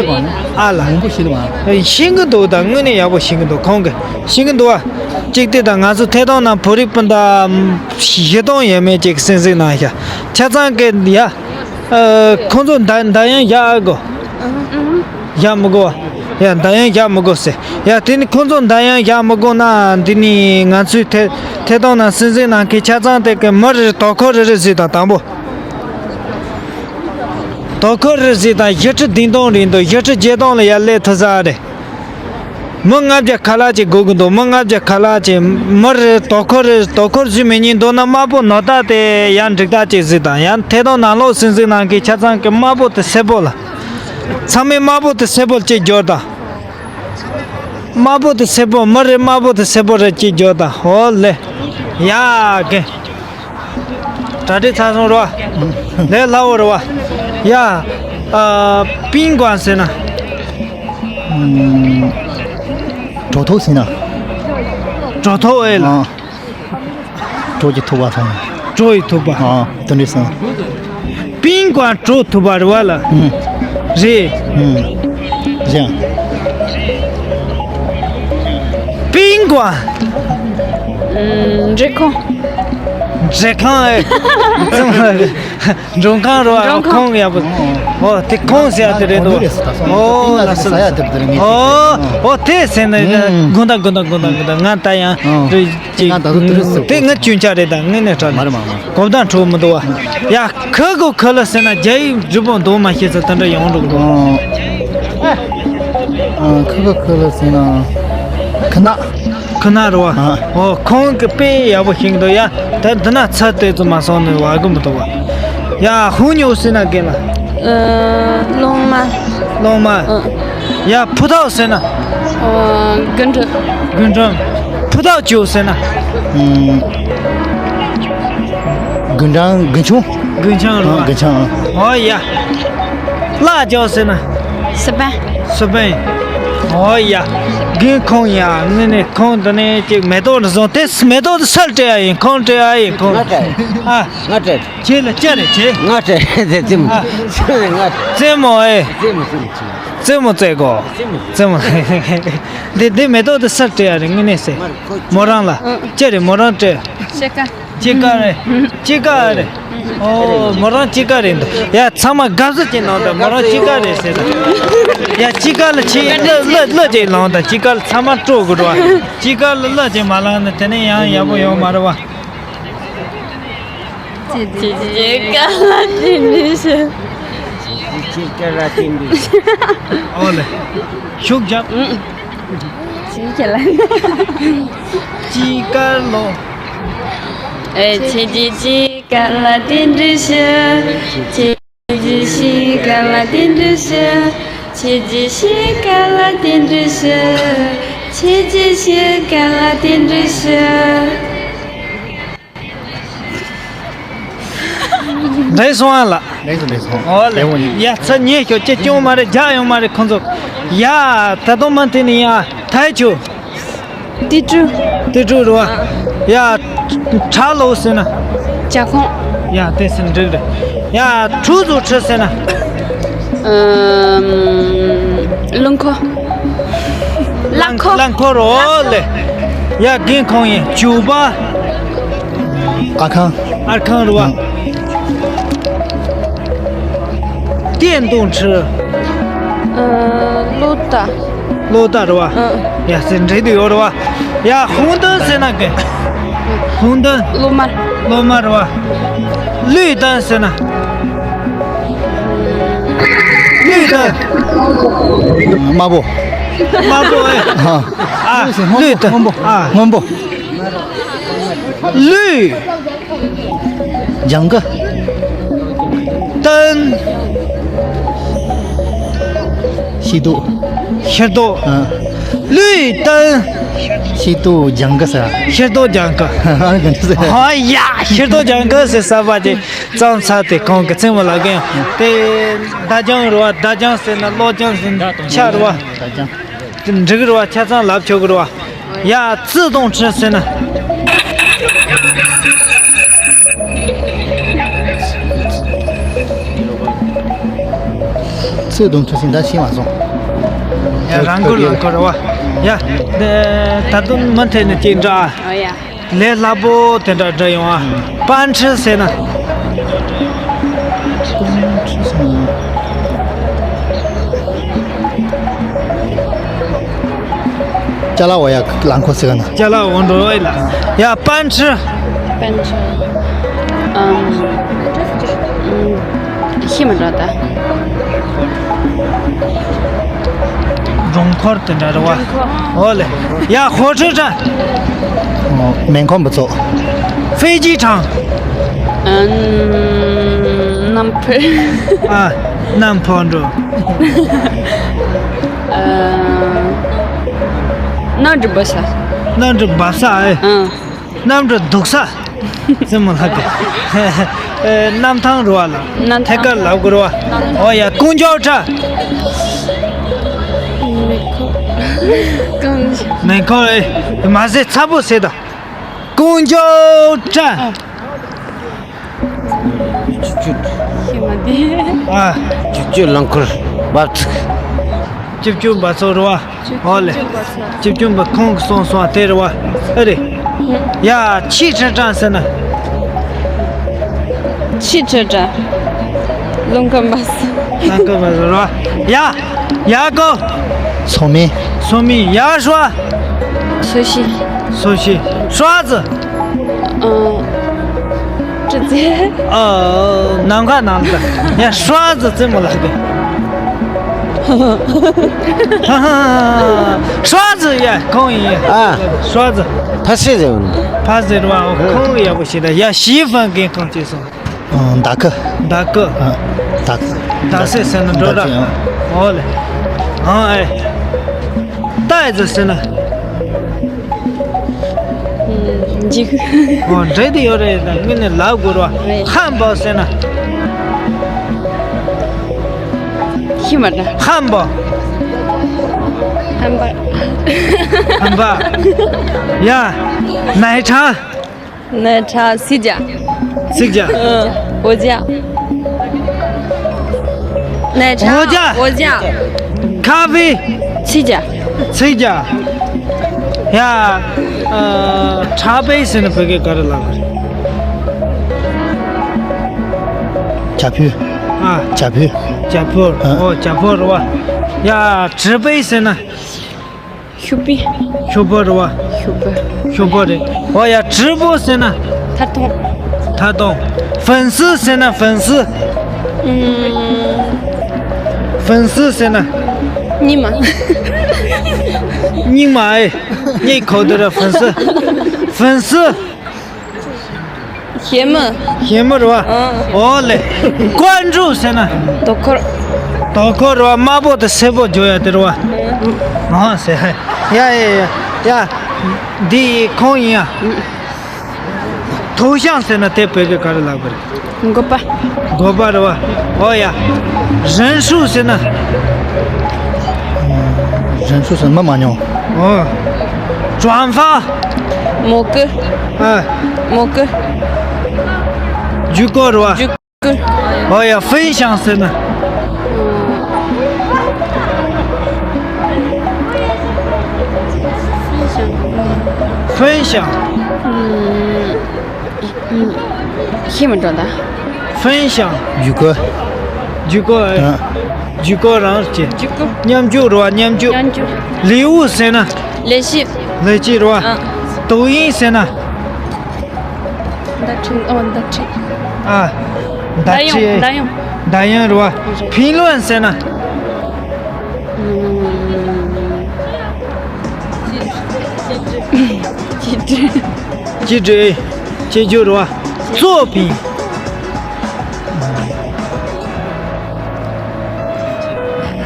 ཨ་ལ། མང་པོ་ཤེས་ལ་བ། ཤེས་ཀྱི་འདུག་ད་དངོས་གནས་ཡག་པོ་ཤེས་ཀྱི་འདུག་ཁོང་གིས་ཤེས་ཀྱི་འདུག་བ། གཅིག་དེ་ད་ང་ཚོ་ཐད་གཏོང་ནང་བོད་རིགས་སྤུན་ཟླ་བཞི་སྟོང་ཡས་མས་ཅིག་གསན་གཟིགས་གནང་ཤག་ཆ་ཚང་གི་ཡ། ཨ། ཁོང་ཚོ་མདའ་མདའ་ཡང་བཞག་ཨ་དགོས། བཞག་མི་དགོས་བ། ཡ་མདའ་ཡང་བཞག་མི་དགོས་ཟེར། ཡ་དེ་ནི་ཁོང་ཚོ་མདའ་ཡང་བཞག་མི་དགོས་ན། འདི་ནི་ང་ཚོའི་ཐད་ཐད་གཏོང་ནང་གསན་གཟིགས་གནང་མཁན་ཆ་ཚང་དེ་གི་མི་རེ་རེ་དོ་ཁུར་རེ་རེ་གཟིགས་དང་། དང་པོ། དོ་ཁུར་རེ་གཟིགས་དང་། བཞི་ཁྲི་བདུན་སྟོང་རེད་འདུག་བཞི་ཁྲི་བརྒྱད་སྟོང་ལ་ཡར་སླེབས་ཐུབ་ས་རེད། མི་ལྔ་བརྒྱ་ཁ་ལག་ཅིག་དགོས་ཀྱི་འདུག་མི་ལྔ་བརྒྱ་ཁ་ལག་ཅིག་མི་རེ་དོ་ཁུར་རེ་དོ་ཁུར་བཟོས་མེད་ཉིན་འདུག་ན་དམར་པོ་ནོར་རྟགས་དེ་ཡང་འགྲིག་རྟགས་ཅིག་གཟིགས་དང་། ཡང་ཐད་གཏོང་ནང་ལོགས་གསན་གཟིགས་གནང་མཁན་ཆ་ཚང་གི་དམར་པོ་དེ་སེར་པོ་ལ། ཚང་མས་དམར་པོ་དེ་སེར་པོ་ལ་གཅིག་སྦྱོར་དང་། དམར་པོ་དེ་སེར་པོ། མི་རེ་དམར་པོ་དེ་སེར་པོ་རེ་གཅིག་སྦྱོར་དང་། ཧོ་ལེ། ཡ་གེ། གྲ་སྒྲིག་ཚར་སོང་རེད་བ། ལས་སླ་བོ་རེད་བ། ཡ། ཨ། པིན་ཀོང་ཟེར་ན། ཨམ། གྲོ་ཐོག་ཟེར་ན། གྲོ་ཐོག་ཨེ་ལ། ཨ། གྲོ་གི་ཐུག་པ་དང་། གྲོ་ཡི་ཐུག་པ། ཨ། དེ་འདྲ་ཟེར་ན། པིན་ཀོང་གྲོ་ཐུག་པ་རེད་བ་ལ། ཨུམ། རེད། ཨུམ། རེད། པིན་ཀོང་། ཨུམ། འབྲི་ཁང་། འབྲི་ཁང་ཨེ། མགྲོན་ཁང་རེད་བ། མགྲོན་ཁང་། ཁང་ཡག་པོ། ཨོ་དེ་ཁང་ཟེར་ཡ་དེ་རེད་འདུག་ཨོ་ལ་སོ་ལ་སོ། ཨོ་ཨོ་དེ་ཟེར་ན། ཨུམ། དགོངས་དག་དགོངས་དག་དགོངས་དག་དགོངས་དག་ང་ད་ཡང་། ཨོ། ཅིག་ང་ད་དུང་དེ་རེད་ཟེར། དེ་ང་ཅུང་ཅག་རེད། ད་དངོས་གནས་དྲང་མ་རེད་མ་རེད་མ་རེད། གོ་བརྡ་འཕྲོད་མི་འདུག་བ། ཡ་ཁ་གོ་ཁ་ལ་ཟེར་ན་རྒྱ་ཡིག་འབྲི་བོ་འདུག་མ་ཤེས་ཚེ་དེ་འདྲ་ཡོང་འགྲོ་གི་འདུག་ཨོ། ཨ། ཁ་གོ་ཁ་ལ་ཟེར་ན། ཁ་ན། ཁོ་ན་རེད་བ། ཨ། ཨོ། ཁོང་གི་དཔེ་ཡག་པོ་ཤེས་ཀྱི་འདུག་ཡ། ད་འདི་ན་ཚ་དེ་ཚོ་མ་སོང་ནས་བ་གི་མི་འདུག་བ། ཡ། ཧུ་ཉོ་ཟེར་ན་རྒན་ལགས། ཨ། གླང་མ། གླང་མ། ཨ། ཡ། ཕུ་ཐག་ཟེར་ན། ཨ། རྒུན་འབྲུམ། རྒུན་འབྲུམ། ཕུ་ཐག་ཅོ་ཟེར་ན། ཨུམ། རྒུན་འབྲུམ། རྒུན་ཆང་། རྒུན་ཆང་རེད་བ། ཨ། རྒུན་ཆང་། ཨོ་ཡ། གླ་རྒྱག་ཟེར་ན། སི་པན། སི་པན། ཨོ་ཡ། རྒན་ཁོང་ཡ། དངོས་གནས་ཁོང་འདི་ནས་ཅིག་མེ་ཏོག་འདི་བཟུང་སྟེ། མེ་ཏོག་འདི་སུར་སྤྲད་ཡ་ཡིན། ཁོང་སྤྲད་ཡ་ཡིན། ཁོང་། ང་སྤྲད། ཨ། ང་སྤྲད། ཁྱེད་ལ་སྐྱ་རེད་ཁྱེད། ང་སྤྲད་དེ་རྩེད་མོ། ཨ། རྩེད་མོ་ཨེ། རྩེད་མོ་རྩེད་མོ་རྩེད་གོ། རྩེད་མོ། འདི་འདི་མེ་ཏོག་འདི་སུར་སྤྲད་ཡ་རེད། དངོས་གནས་ཟེར། མོ་རང་ལ་སྐྱ་རེད། མོ་རང་སྤྲད། ཤེ་ཀ་ཅི་ཀ་རེད། ཅི་ཀ་རེད། ཨོ། མོ་རང་ཅི་ཀ་རེད་འདུག་ཡ། ཚང་མ་དགའ་བསུ་ཅིག་གནང་དང་། མོ་རང་ཅི་ཀ་རེད་ཟེར་དང་། ཡ། ཅི་ཀ་ལ་ཆེ་ལ་ལ་ལ་ཅིག་ལངས་དང་། ཅི་ཀ་ལ་ཚང་མ་སྤྲོ་དགོས་རེད་བ། ཅི་ཀ་ལ་ལ་ཅིག་མ་ལངས་ན་དེ་ནས་ཡང་ཡག་པོ་ཡོང་མ་རེད་བ། ཅི་ཅི་ཅི་ཀ་ལ་དེ་འདྲ་ཞིག་ཅི་ཀ་ལ་དེ་འདྲ་ཞིག་ཨོ་ལེ། ཤུགས་རྒྱབ། ཅི་ཀ་ལ། ཅི་ཀ་ལོ། ཨེ། ཆི་ཅི་ཅི་ཀ་ལ་དེ་འདྲ་ཞིག་ཆི་ཅི་ཤི་ཀ་ལ་དེ་འདྲ་ཞིག་ཆི་ཅི་ཤི་ཀ་ལ་དེ་འདྲ་ཞིག་ཆི་ཅི་ཤི་ཀ་ལ་དེ་འདྲ་ཞིག་འགྲིག་སོང་ཨ་ལགས། འགྲིག་སོང་། འགྲིག་སོང་། ཨོ་ལེ། ལེགས་པོ་ཡིན། ཡ། ཚ་ཉེ་ཤོག་ཅི་སྐྱོན་མ་རེད། རྒྱག་ཡོང་མ་རེད་ཁོང་ཚོ། ཡ། ད་དུང་མ་འཐེན་ནི་ཡ། ཐའི་ཆུ། ཏི་ཀྲུ། ཏི་ཀྲུ་རེད་བ། ཡ། ཁྲ་ལོ་ཟེར་ན། ཇ་ཁང་། ཡ། དེ་ཟེར་འགྲིག་རེད། ཡ། ཁྲུ་ཟུར་ཁྲི་ཟེར་ན། ཨམ། རླངས་འཁོར། རླངས་འཁོར། རླངས་འཁོར་རོ་ལེ། ཡ། རྒན་ཁོང་ཡིན། ཇུ་བ། ཨ་ཁང་། ཨར་ཁང་རེད་བ། ཨང་། སྟེང་དུང་ཁྲི། ཨ། གློག་བརྡ། གློག་བརྡ་རེད་བ། ཨ། ཡ། ཟེར་འགྲིག་འདུག་ཡོད་རེད་བ། ཡ། ཧུང་ཏོན་ཟེར་ན་གི། ཧུང་ཏོན། གློག་དམར། གློག་དམར་རེད་བ། ལུས་ཏོན་ཟེར་ན། ལུས་ཏོན། དམར་པོ། དམར་པོ་ཨེ། ཨ། ཨ། ལུས་ཏོན། སྔོན་པོ། ཨ། སྔོན་པོ། ལུས། ལྗང་གུ། ཏོན། ཤེལ་ཏོག་ཤེལ་ཏོག་ཨ། ལུས་ཏོན། ཤེལ་ཏོག་ལྗང་གུ་ཟེར། ཤེལ་ཏོག་ལྗང་གུ། ཨ། ག་འདྲ་ཟེར། ཨ་ཡ། ཤེལ་ཏོག་ལྗང་གུ་ཟེར་ས་པ་དེ་ཙམ་ཚ་དེ་ཁོང་གི་མཚན་མོ་ལ་གན་དེ། བརྡ་བྱང་རེད་བ། བརྡ་བྱང་ཟེར་ན་གློག་ལྗང་ཟེར་ན་ཆ་རེད་བ། བརྡ་བྱང་། འགྲིག་རེད་བ། ཆ་ཚང་ལབ་ཆོག་གི་རེད་བ། ཡ། ཙི་དུང་ཁྲི་ཟེར་ན། ཙི་དུང་ཁྲི་ཟེར་ད་ཤེས་མ་སོང་། ཡ། རང་འགུལ་རང་འཁོར་རེད་བ། ཡ། ད་དུང་མུ་མཐུད་ནས་ཅིག་འདྲ། ཨ་ཡ། ལས་སླ་པོ་དེ་འདྲ་འདྲ་ཡོང་ཨ། པན་ཁྲི་ཟེར་ན། པན་ཁྲི་ཟེར་ན། ཅ་ལག་འོ་ཡ་རླངས་འཁོར་ཟེར་ག་ན། ཅ་ལག་འོ་འགྲོ་ཨེ་ལ། ཡ། པན་ཁྲི། པན་ཁྲི། ཨམ། ཤི་མ་འགྲོ་ད། རླངས་འཁོར་དེ་འདྲ་རེད་བ། འོ་ལེ། ཡ། ཧོ་ཁྲི་ཁྲ། མེ་འཁོར་འབུ་ཚོགས། ཧྥེ་ཇི་ཁྲང་། ཨ། གནམ་འཕུར། ཨ། གནམ་འཕུར་འགྲོ། ཨ། གནམ་གྲུ་འབབ་ས། གནམ་གྲུ་འབབ་ས་ཨེ། ཨ། གནམ་གྲུ་འདུག་ས། རྩེད་མོ་ལྷག་གི། ཨེ། གནམ་ཐང་རུ་བ་ལ། གནམ་ཐང་། ཐད་ཀར་ལབ་དགོས་རུ་བ། གནམ་ཐང་། ཨོ་ཡ། ཀུན་མཆོག་ཁྲ། མེ་འཁོར། ཀུན་མཆོག་མེ་འཁོར་ཨེ། མ་ཟེར་ཚ་པོ་ཟེར་ད། ཀུན་མཆོག་ཁྲ། ཅུ་ཅུ། ཤེས་མ་དེ། ཨ། ཅུ་ཅུ་རླངས་འཁོར་འབབ་ཚུགས། ཅུ་ཅུ་འབབ་ཚུགས་རུ་བ། ཨོ་ལེ། ཅིབ་ཅུམ་པ་ཁོང་གི་གསུང་སོང་དེ་རེད་བ། ཨེ་རེད། ཡ། ཆི་ཁྲི་ཀྲང་ཟེར་ན། ཆི་ཁྲི་ཀྲང་། རླངས་འཁོར་འབབ་ས། རླངས་འཁོར་འབབ་ས་རེད་བ། ཡ། ཡ་གོ། ཚོ་མིན། ཚོ་མིན། ཡ་ཧྲ། སུ་ཤི། སུ་ཤི། ཧྲ་ཙི། ཨ། ཀྲི་ཙེ། ཨ། ནམ་མཁའ་ནང་ལ། ཡ། ཧྲ་ཙི་རྩེད་མོ་ལ་གི། ཧ་ཧ། ཧྲ་ཙི་ཡ་ཁོང་ཡིན། ཨ། ཧྲ་ཙི། ཕ་སི་རེད། ཕ་སི་རེད་བ། ཁོང་ཡག་པོ་ཞིག་ད་ཡ་ཞི་ཧྥང་གིན་ཁོང་ཅེས་སོང་། ཨ། ད་ཁ། ད་ཁ། ཨ། ད་ཁ། ད་སེ་སེ་ན་འགྲོ་ར། ད་ཁ། ཨོ་ལེ། ཨ་ཨེ། ད་ཨེ་ཙི་སེ་ན། འཇིགས། ཨོ་འདྲེ་དེ་ཡོད་རེད། ད་ངས་ནས་ལབ་དགོས་ར། རེད། ཧམ་པ་སེ་ན། ཤི་མ་འདྲ། ཧམ་པ། ཧམ་པ། ཧམ་པ། ཡ། ནའི་ཁྲ། ནའི་ཁྲ་སི་ཇ། སི་ཇ། ཨ། འོ་ཇ། ནའི་ཁྲ། འོ་ཇ། འོ་ཇ། ཁ་ཕི། སི་ཇ། སི་ཇ། ཡ། ཨ། ཁྲ་པེ་ཟེར་ན་བོད་སྐད་ག་རེ་ལབ་རེད། ཇ་ཕུ། ཨ། ཇ་ཕུ། ཇ་ཕུ། ཨ། ཨོ་ཇ་ཕུ་རེད་བ། ཡ། ཁྲི་པེ་ཟེར་ན། ཤུ་པི། ཤུ་པོ་རེད་བ། ཤུ་པོ། ཤུ་པོ་རེད། ཨོ་ཡ། ཁྲི་པོ་ཟེར་ན། ཐ་ཐོང་། ཐ་ཐོང་། ཧྥན་སི་ཟེར་ན། ཧྥན་སི། ཨུམ། ཧྥན་སི་ཟེར་ན། སྙིགས་མ། སྙིགས་མ་ཨེ། སྙིགས་ཁོག་དེ་ར་ཧྥན་སི། ཧྥན་སི། ཞེ་མི། ཞེ་མི་རེད་བ། ཨང་། ཨོ་ལེ། ཀོན་ཀྲུའུ་ཟེར་ན། དོ་ཁུར། དོ་ཁུར་རེད་བ། དམར་པོ་དང་སེར་པོ་བརྗོད་ཡ་དེ་རེད་བ། ཨང་ཟེར། ཡ་ཡ་ཡ་ཡ། འདི་ཡི་ཁོང་ཡིན་ཡ། ཐོ་ཞང་ཟེར་ན་དེ་བོད་སྐད་ག་རེ་ལབ་དགོས་རེད། འགོ་པ། འགོ་པ་རེད་བ། ཨོ་ཡ། རེན་ཧྲུའུ་ཟེར་ན། རེན་ཧྲུའུ་ཟེར་ན་མི་མ་ཉོ། ཨོ། ཀྲོན་ཧྥ། མོ་ཀུ། ཨ། མོ་ཀུ། ཇུ་ཀོ་རེད་བ། ཇུ་ཀུ། ཨོ་ཡ། ཧྥེན་ཤང་ཟེར་ན། ཧྥེན་ཤང་། ཧྥེན་ཤང་། ཤེས་མི་འགྲོ་ད། ཧྥེན་ཤང་། ཇུ་ཀོ། ཇུ་ཀོ་ཨེ། ཨ། ཇུ་ཀོ་རང་ཅེ། ཇུ་ཀོ། མཉམ་འཇུག་རེད་བ། མཉམ་འཇུག་མཉམ་འཇུག་ལི་ཝུ་ཟེར་ན། ལི་ཅི། ལི་ཅི་རེད་བ། ཨ། ཏོ་ཡིན་ཟེར་ན། ད་ཁྲིན། ཨོ་ད་ཁྲིན། ཨ། ད་ད་ཡོང་ཁྲིན། ད་ཡོང་། ད་ཡོང་རེད་བ། རེད། ཕིན་ལོན་ཟེར་ན། ཅི་འདྲ། ཅི་འདྲ། ཅི་འདྲ། ཅི་འདྲ་རེད་བ། ཙོ་ཕིན།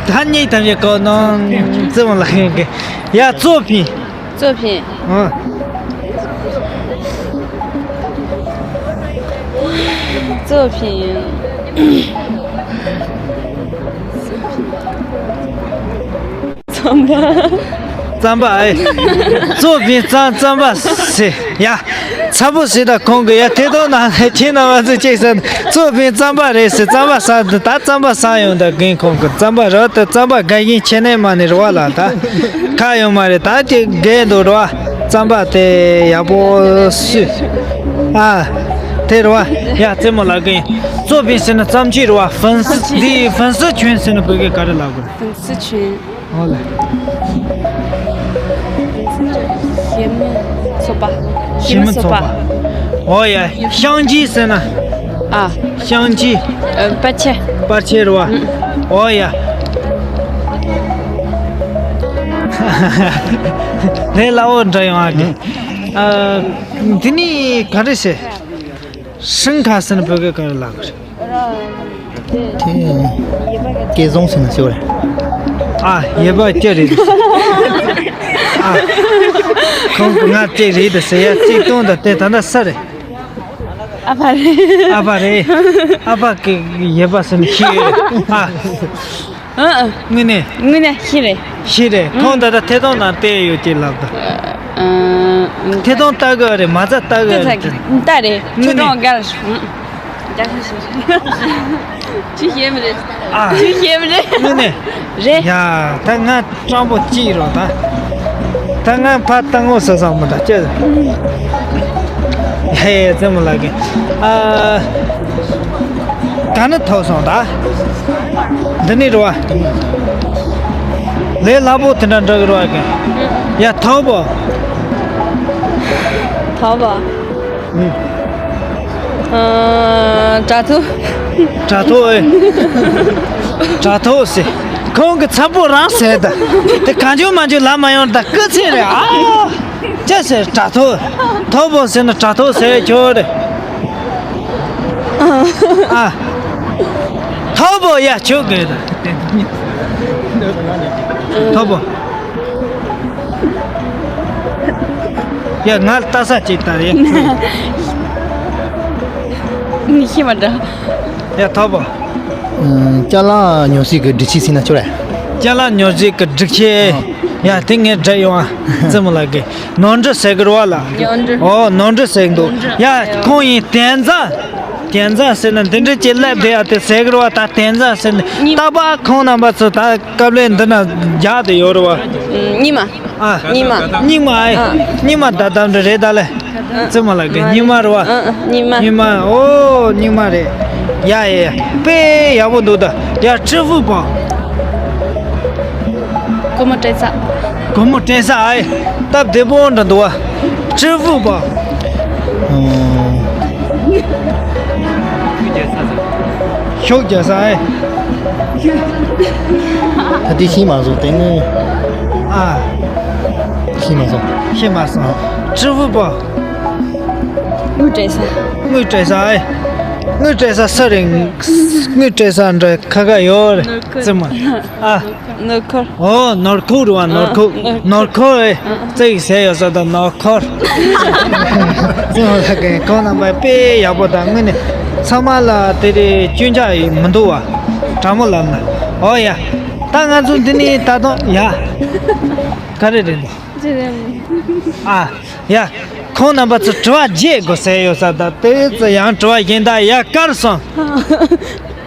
ད་ཉིད་དམ་ཡེ་གོ་ནང་ཙི་མ་ལ་ཡོང་གི། ཡ། ཙོ་ཕིན། ཙོ་ཕིན། ཨ། ཙོ་ཕིན། རྩམ་པ། རྩམ་པ་ཨེ། ཙོ་ཕིན་རྩམ་རྩམ་པ་ཟེར་ཡ། ཚ་པོ་ཟེར་ད་ཁོང་གི་ཡ། ཐད་གཏོང་ནང་ལ་ཁྱེད་རྣམ་པ་ཚོས་ཅིག་ཟེར། ཙོ་ཕིན་རྩམ་པ་རེད་ཟེར། རྩམ་པ་ཟ་ད་རྩམ་པ་ཟ་ཡོང་ད་རྒན་ཁོང་གི་རྩམ་པ་རོ་ད། རྩམ་པ་དགའ་ཞིང་ཁྱེད་ནས་མ་ནི་རོ་བ་ལ་ད་ཁ་ཡོང་མ་རེད། ད་ཅིག་རྒན་འདུག་རོ་བ། རྩམ་པ་དེ་ཡག་པོ་སུས། ཨ། དེ་རོ་བ། ཡ། རྩེད་མོ་ལ་རྒན། ཙོ་ཕིན་ཟེར་ན་རྩམ་ཅིག་རོ་བ། ཧྥན་སི། འདི་ཧྥན་སི་ཆུན་ཟེར་ན་བོད་སྐད་ག་རེ་ལབ་དགོས། ཧྥན་སི་ཆུན། ཨོ་ལེ། ཞེ་མི་ཚོ་པ། ཞེ་མི་ཚོ་པ། ཨོ་ཡ། ཤང་ཅི་ཟེར་ན། ཨ། ཤང་ཅི། ཨ། པར་ཆས། པར་ཆས་རེད་བ། ཨོ་ཡ། ལས་སླ་བོ་འདྲ་ཡོང་ཨ་གི། ཨ། འདི་ནི་ག་རེ་ཟེར། ཧྲིན་ཁ་ཟེར་ན་བོད་སྐད་ག་རེ་ལབ་གི་རེད། དེ། སྐལ་བཟང་ཟེར་ན་ཤོར་རེད། ཨ། ཡོད་པ་སྐྱེ་རེད། ཨ། ཁོང་གི་ང་སྐྱེ་རེད་ཟེར་ཡ། གཅིག་སྟོང་དང་དེ་ད་ལྟ་ས་རེད། ཨ་ཕ་རེད། ཨ་ཕ་རེད། ཨ་ཕ་གི་ཡོད་པ་ཟེར་ན་ཤི་ཡོད་རེད། ཨ། ཨ་ཨ། དངོས་གནས། དངོས་གནས་ཤི་རེད། ཤི་རེད། ཁོང་ད་ལྟ་ཐད་གཏོང་ནང་བལྟས་ཡོད་ཅེས་ལབ་ད། ཨ། ཐད་གཏོང་ལྟ་གི་རེད། མ་རྩ་ལྟ་གི་རེད། ལྟ་རེད། ཁྱོད་དངོས་གནས། གྲོངས་དགའ་རེད། ཅི་ཤེས་མི་རེད། ཨ། ཅི་ཤེས་མི་རེད། དངོས་གནས། རེད། ཡ། ད་ང་སྤྲང་པོ་གཅིག་རོ་ད། ད་ང་ཕ་སྟག་མོ་ཟ་ས་མོ་ད་ཅི། ཧེ། རྩེད་མོ་ལ་གི། ཨ། ད་ནི་ཐོབ་སོང་ད། འདི་ནི་རོ་བ། ལས་སླ་པོ་དེ་འདྲ་འདྲ་གི་རོ་བ་གི། ཡ། ཐོབ་པོ། ཐོབ་པོ། ཨ། དྲ་ཐོག་དྲ་ཐོག་ཨེ། དྲ་ཐོག་ཟེར། ཁོང་གི་ཚ་པོ་རང་ཟེར་ད། དེ་གང་བྱུང་མ་བྱུང་ལབ་མ་ཡོང་ད་སྐུ་ཚེ་རེད་ཨ། ཅི་ཟེར་དྲ་ཐོག་ཐོག་པོ་ཟེར་ན་དྲ་ཐོག་ཟེར་ཁྱོད་རེད། ཨ། ཐོག་པོ་ཡ་ཁྱོད་དགོས་ད། ཐོག་པོ། ཡ་ང་ལྟ་ས་ཅིག་ལྟ་ཡ། ཤི་མ་འདྲ། ཡ་ཐོག་པོ། ཅ་ལག་ཉོ་སའི་གི་སྒྲིག་ཆས་ཟིན་ན་ཆོག་རེད། ཅ་ལག་ཉོ་སའི་གི་སྒྲིག་ཆས། ཡ་དེ་ངས་འདྲ་ཡོང་ཨ། ཙི་མོ་ལགས་ཀྱི་ནོར་འཁྲུལ་ཟེར་གི་རེད་བ་ལ། ནོར་འཁྲུལ། ཨོ་ནོར་འཁྲུལ་ཟེར་གི་འདུག་ཡ་ཁོང་ཡིན་དན་རྩ། དན་རྩ་ཟེར་ན་འདི་འདྲ་ཅིག་སླེབས་བསྡད་ཡ་དེ་ཟེར་གི་རེད་བ། ད་དན་རྩ་ཟེར་ན་རྟག་པར་ཁོང་རྣམ་པ་ཚོ་ད་སྐབས་ལས་འདི་ན་རྒྱག་དེ་ཡོད་རེད་བ། ཨ། རྙིང་མ། རྙིང་མ་ཨེ། རྙིང་མ་ད་དམ་འདྲ་རེད་ད་ལེ། ཙི་མོ་ལགས་ཀྱི་རྙིང་མ་རེད་བ། རྙིང་མ། རྙིང་མ་ཨོ་རྙིང་མ་རེད། ཡ་ཡ་ཡ་དཔེ་ཡག་པོ་འདུག་ད་ཡ་ཀྲི་ཧྥུ་པའོ། སྒོར་མོ་སྤྲད་ས། སྒོར་མོ་སྤྲད་ས་ཨེ། སྟབས་བདེ་པོ་འདྲ་འདུག་བ། ཀྲི་ཧྥུ་པའོ། ཤོག་རྒྱག་ས་ཨེ། ད་དེ་ཤེས་མ་སོང་དེ་ནི། ཨ། ཤེས་མ་སོང་། ཤེས་མ་སོང་། ཀྲི་ཧྥུ་པའོ། དངུལ་སྤྲད་ས། དངུལ་སྤྲད་ས་ཨེ། དངུལ་སྤྲད་ས་ས་རིང་། དངུལ་སྤྲད་ས་འདྲ་ཁ་ཁ་ཡོད་རེད། ཙི་མོ། ཨ། ནོར་འཁོར། ཨོ་ནོར་འཁོར་རེད་བ། ནོར་འཁོར། ནོར་འཁོར་ཨེ། ཙི་ཡིས་ཟེར་ཡོད་ས་དང་ནོར་འཁོར། ཙི་མོ་ལགས་ཀྱི་ཁོང་རྣམ་པ་དཔེ་ཡག་པོ་དང་དངོས་གནས་ཚང་མ་ལ་དེ་རེད་སྐྱོན་ཆ་ཡི་མི་འདུག་བ། དྲང་མོ་ལབ་ན། ཨོ་ཡ། ད་ང་ཚོ་འདི་ནས་ད་དུང་ཡ། ག་རེ་རེད་འདུག་ཨ། ཡ། ཁོང་རྣམ་པ་ཚོ་དྲི་བ་བརྗེད་དགོས་ཟེར་ཡོད་ས་དང་དེ་ཚོ་ཡང་དྲི་བ་གཞན་དག་ཡ་དཀར་སོང་།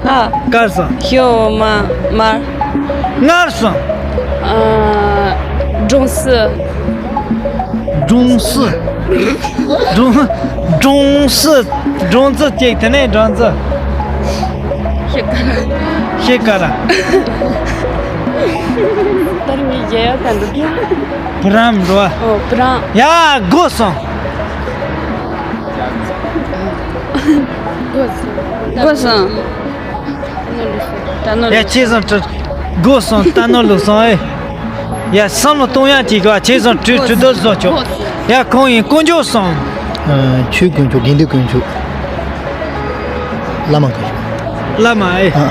ཨ། དཀར་སོང་། ཤོག་མ་མར། མངར་སོང་། ཨ། སྦྲང་རྩི། སྦྲང་རྩི། སྦྲང་སྦྲང་རྩི། སྦྲང་རྩི་གཅིག་དེ་ནས་སྦྲང་རྩི། ཤེལ་དཀར། ཤེལ་དཀར། ད་རིང་ངས་རྒྱལ་ཡག་ག་འདུག་བུ་རམ་འགྲོ་བ། ཨོ་བུ་རམ། ཡ་དགོས་སོང་། དགོས་སོང་། ད་ནོར། ཡ་ཁྱེད་ཚོ་དགོས་སོང་ད་ནོར་ལུག་སོང་ཨེ། ཡ་བསམ་བློ་གཏོང་ཡག་ཅིག་ག་ཁྱེད་ཚོ་གྲོས་གྲོས་བསྡུར་བཟོ་ཆོག་ཡ་ཁོང་ཡིན་དཀོན་མཆོག་སོང་། ཆོས་དཀོན་མཆོག་དགེ་འདུན་དཀོན་མཆོག་བླ་མ་དཀོན་མཆོག་བླ་མ་ཨེ། ཨ།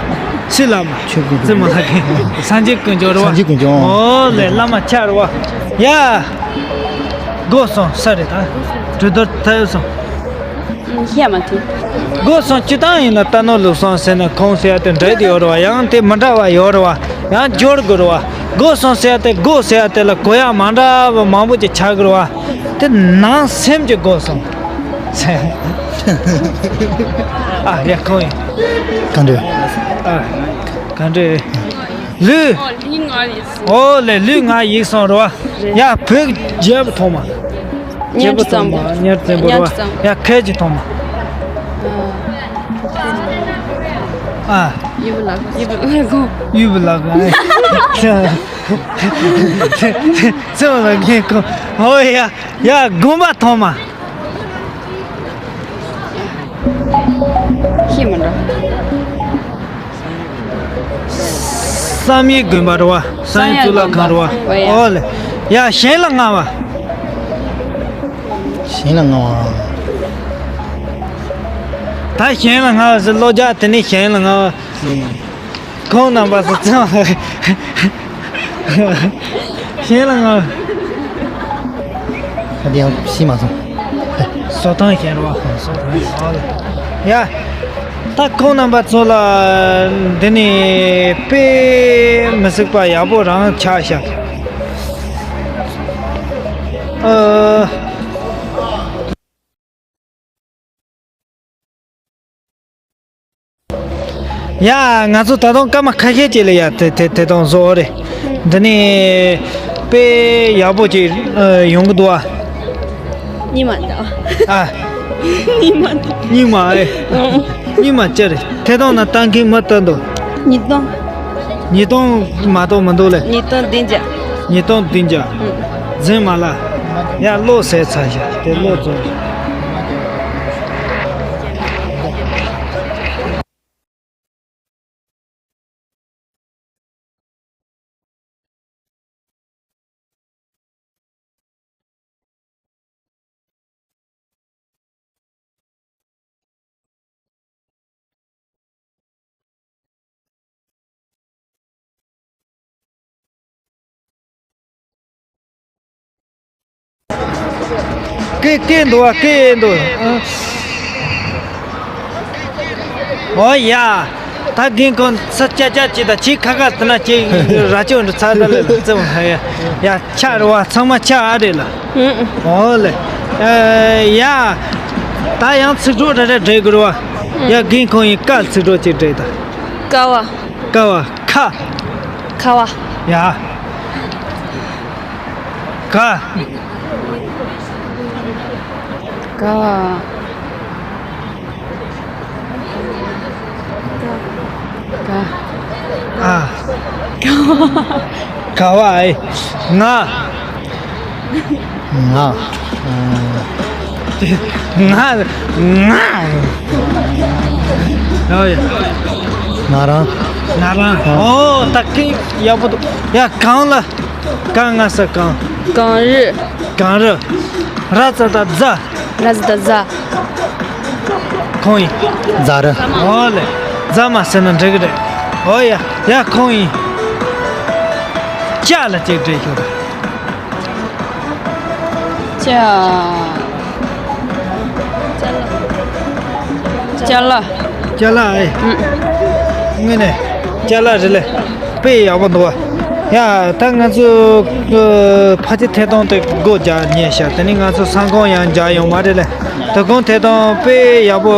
ཕྱི་བླ་མ། ཆོས་དཀོན་མཆོག་ཙི་མ་ལ་གི་སངས་རྒྱས་དཀོན་མཆོག་རེད་བ། སངས་རྒྱས་དཀོན་མཆོག་ཨོ་ལེ་བླ་མ་ཆ་རེད་བ། ཡ། དགོས་སོང་ས་རེད་ད། གྲོས་བསྡུར་ཐལ་སོང་། ཤེས་མ་ཐུབ། དགོས་སོང་སྤྱི་བཏང་ཡིན་ན་རྟ་ནོར་ལུག་སོང་ཟེར་ན་ཁོང་ཟེར་ཡ་དེ་འདྲ་དེ་ཡོད་རེད་བ། ཡང་དེ་མི་འདྲ་བ་ཡོད་རེད་བ། ཡང་སྦྱོར་དགོས་རེད་བ། དགོས་སོང་ཟེར་ཡ་དེ་དགོས་ཟེར་ཡ་དེ་ལ་གོ་ཡ་མ་འདྲ་བ་མང་པོ་ཅིག་ཆགས་དགོས་རེད་བ། དེ་ནང་སེམས་ཀྱི་དགོས་སོང་། ཨ་རེད་ཁོང་ཡིན། ག་འདྲ། ཨ། ག་འདྲ། ལུས། ཨོ་ལུས་ང་ཡིག་སོང་། ཨོ་ལེ་ལུས་ང་ཡིག་སོང་རེད་བ། ཡ་བོད་རྒྱལ་པོ་ཐོག་མ། རྒྱལ་པོ་ཐོག་མ་གཉའ་ཁྲི་བཙན་པོ་རེད་བ། ཡ་ཁལ་གྱི་ཐོག་མ། ཨ། ཡུ་བུ་ལགས། ཡུ་བུ་ལགས། ཡུ་བུ་ལགས། ཚེ་བ་ལ་ངས་གོ། ཨོ་ཡ་ཡ་དགོན་པ་ཐོག་མ། ཤེས་མ་འགྲོ། བསམ་ཡས་དགོན་པ་རེད་བ། བསམ་ཡས་གཙུག་ལག་ཁང་རེད་བ། ཨོ་ལེ། ཡ་གཞན་ལ་མངའ་བ། གཞན་ལ་མངའ་བ། ད་གཞན་ལ་མངའ་བ་ཟེར་བློ་རྒྱག་དེ་ནས་གཞན་ལ་མངའ་བ། ཁོང་རྣམ་པ་ཚོ་ཚང་གཞན་ལ་མངའ་བ། ད་དེ་ཡང་ཤེས་མ་སོང་། བཟོ་སྟངས་གཞན་རེད་བ། བཟོ་སྟངས་ཨོ་ལེ། ཡ། ད་ཁོང་རྣམ་པ་ཚོ་ལ་འདི་ནས་དཔེ་མི་སྲིད་པ་ཡག་པོ་རང་ཆགས་ཤག་ཨ། ཡ་ང་ཚོ་ད་དུང་སྐར་མ་ཁ་ཤས་ཅིག་ལ་ཡ་དེ་དེ་དེ་དང་བཟོ་རེད། འདི་ནས་དཔེ་ཡག་པོ་ཅིག་ཡོང་གི་འདུག་ཨ། རྙིང་མ་འདྲ། ཨ། རྙིང་མ་འདྲ། རྙིང་མ་ཨེ། ཨང་། རྙིང་མ་ཅི་རེད། ཐད་གཏོང་ནང་བཏང་མཁན་མི་ལྟ་འདུག་ཉིས་སྟོང་། ཉིས་སྟོང་མ་གཏོགས་མི་འདུག་ལེ། ཉིས་སྟོང་བདུན་བརྒྱ། ཉིས་སྟོང་བདུན་བརྒྱ། ཨང་། འཛིན་མ་ལ། ཡ་བློ་ཟད་ཚར་ཤག་དེ་བློ་རྫོགས་ཤག་སྐད་སྐད་འདུག་བ། སྐད་འདུག་ཨ། ཨོ་ཡ། ད་རྒན་ཁོང་ས་ཅག་ཅག་ཅིག་དང་ཅིག་ཁ་ཁ་དེ་ན་ཅིག་ར་ཅོ་འདྲ་ཚ་ལ་ལ་ལ་ཙམ་ཧ་ཡ། ཡ་ཆ་རེད་བ། ཚང་མ་ཆ་ཨ་རེད་ལ། ཨོ་ལེ། ཨེ་ཡ། ད་ཡང་ཚིག་གྲོགས་རེ་རེ་འབྲི་དགོས་རེད་བ། ཡ་རྒན་ཁོང་ཡིན་ཀ་ཚིག་གྲོགས་ཅིག་འབྲི་ད། ཀ་བ། ཀ་བ། ཁ། ཁ་བ། ཡ། ཀ། ཀ་བ། ཀ། ཨ། ཀ་བ། ཀ་བ་ཨེ། ང་། ང་། ང་། ང་། ཨོ་ཡ། ང་རང་། ང་རང་། ཨ། ཨོ་ད་སྐད་ཡག་པོ་འདུག་ཡ་གངས་ལ། ག་ང་ས་གངས། གངས་རི། གངས་རི། ར་ཙ་ད་རྫ། ར་ཙ་ད་རྫ། ཁོང་ཡིན། རྫ་རི། ཨོ་ལེ། རྫ་མ་ཟེར་ན་འགྲིག་གི་རེད། ཨོ་ཡ། ཡ་ཁོང་ཡིན། ཅ་ལ་ཅིག་འབྲི་ཤོག་ཅ། ཅ་ལ། ཅ་ལག་ཨེ། ཨུ། དངོས་གནས་ཅ་ལག་རེད་ལེ། དཔེ་ཡག་པོ་འདུག་བ། ཡ་ད་ང་ཚོ་ཕལ་ཆེར་ཐད་གཏོང་དེ་སྒོ་རྒྱག་ཉེ་ཤག་དེ་ནས་ང་ཚོ་ས་ཁང་ཡང་རྒྱག་ཡོང་མ་རེད་ལེ། དོ་དགོང་ཐད་གཏོང་དཔེ་ཡག་པོ་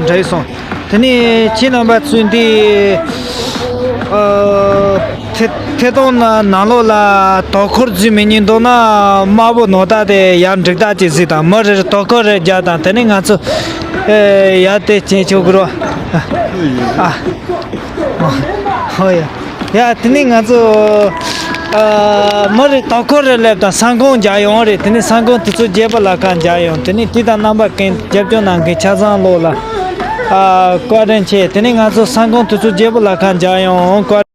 འགྲིག་སོང་། དེ་ནས་ཁྱེད་རྣམ་པ་ཚོས་འདི། ཨ། ཐད་ཐད་གཏོང་ནང་ནང་ལོགས་ལ་དོ་ཁུར་བརྩི་མི་ཉན་འདུག་ན་དམར་པོ་ནོར་ད་དེ་ཡར་འགྲིག་ཐག་ཅིག་གཟིགས་དང་། མི་རེ་རེ་དོ་ཁུར་རེ་རྒྱག་དང་། དེ་ནས་ང་ཚོ་ཨེ་ཡར་དེ་བྱེད་ཆོག་གི་རོ། ཨ། ཨ། ཧོ་ཡ། ཡ་དེ་ནས་ང་ཚོ་ཨ་མི་རེ་དོ་ཁུར་རེ་སླེབས་དང་ས་ཁང་རྒྱག་ཡོང་རེད། དེ་ནས་ས་ཁང་དེ་ཚོ་བརྗེ་པོ་ལ་ཁང་རྒྱག་ཡོང་། དེ་ནས་དེ་དང་རྣམ་པ་ཀུན་རྒྱབ་སྐྱོར་གནང་མཁན་ཆ་ཚང་ལོག་ལ་ཨ་བཀའ་དྲིན་ཆེ། དེ་ནས་ང་ཚོ་ས་ཁང་དེ་ཚོ་བརྗེ་པོ་ལ་ཁང་རྒྱག་ཡོང་བཀའ།